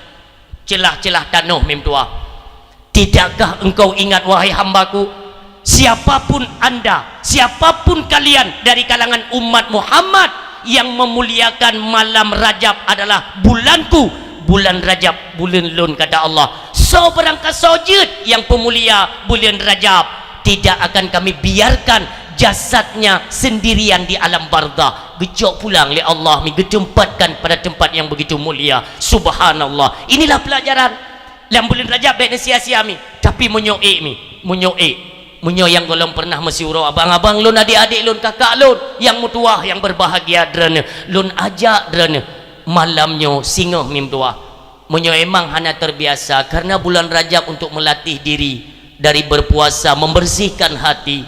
ceulah-ceulah tanoh mi meutuah. "Tidakkah engkau ingat, wahai hamba-Ku, siapapun anda, siapapun kalian dari kalangan umat Muhammad yang memuliakan malam Rajab adalah bulan-Ku, bulan Rajab, buleuen lôn," kata Allah. "Soe barang kasoe jeuet nyang peumulia buleuen Rajab, tidak akan Kami biarkan jasadnya sendirian di alam barzakh." Geucok pulang lé Allah, mi geuteumpatkan pada tempat yang begitu mulia. Subhanallah. Inilah pelajaran. Lam buleuen Rajab bék neusia-sia mi, tapi meunyoe ék mi, meunyoe ék, meunyoe nyang gohlom peureunah meusiuroe, abang-abang lôn, adék-adék lôn, kakak lôn, nyang meutuah, nyang beurbahagia droeneuh, lôn ajak droeneuh malam nyoe singoh mi meutuah. Meunyoe emang hana terbiasa, karena bulan Rajab untuk melatih diri dari berpuasa, membersihkan hati.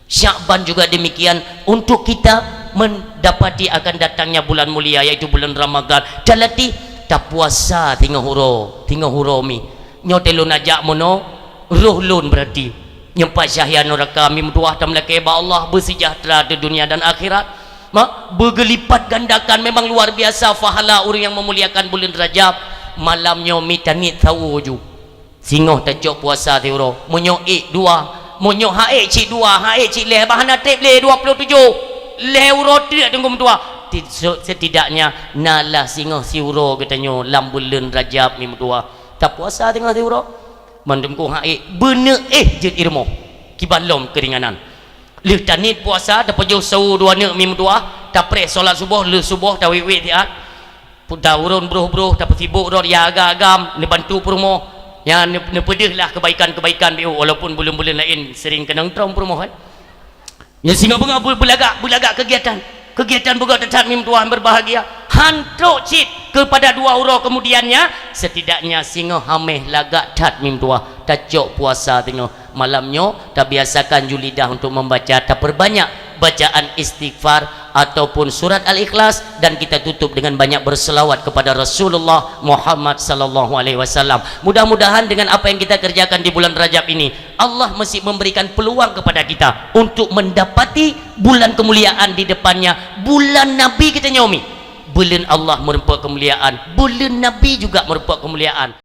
Syakban juga demikian, untuk kita mendapati akan datangnya bulan mulia, yaitu bulan Ramadan. Talatih, tapuasa singoh uroe, singoh uroe mi. Nyoe teuh lôn ajak meunoe, roh lôn berarti. Nyoe pat syahia nuraka mi meutuah, tameulakée bak Allah, beusejahtera di dunia dan akhirat. Ma, beugeulipat gandakan, memang luar biasa pahala ureuëng nyang meumuliakan buleuen Rajab. Malam nyoe mi taniet sawoe ju. Singoh tacok puasa siuroe, meunyoe ék dua, Meunyoe ha'ék cit dua, ha'ék cit lhée, bah hana treb lé dua ploh tujoh, lhée uroe treuk Teungku meutuah. Ti-, se-, setidaknya na lah singoh siuroe geutanyoe lam buleuen Rajab mi meutuah. Tapuasa singoh siuroe. Mandum ku ha'ék beuneuk éh jeuet irumoh. Kiban lom keuringanan. Lheueh taniet puasa, tapajoh sawoe dua neuk mi meutuah, tapreh salat suboh, lheueh suboh tawét-wét siat. Pu-, taurôn broh-broh, tapeusibok rot ya agam-agam, neubantu peurumoh. Ya, neu-, neupeudeuh lah kebaikan-kebaikan biôh, walaupun buleuen-buleuen laén sering keunong trom peurumoh, kan? Ya, singoh beungoh beu-, beulagak, beulagak kegiatan. Kegiatan beugöt that-that mi meutuah berbahagia. Han trok cit kepada dua uroe kemudiannya, setidaknya singoh hameh lagak that mi meutuah. Tacok puasa singoh. Malam nyoe, tabiasakan ju lidah untuk membaca, taperbanyak bacaan istighfar ataupun surat Al-Ikhlas, dan kita tutup dengan banyak berselawat kepada Rasulullah Muhammad sallallahu alaihi wasallam. Mudah-mudahan dengan apa yang kita kerjakan di bulan Rajab ini, Allah mesti memberikan peluang kepada kita untuk mendapati bulan kemuliaan di depannya, bulan Nabi kita nyoe mi. Buleuen Allah meureumpok kemuliaan, buleuen Nabi juga meureumpok kemuliaan.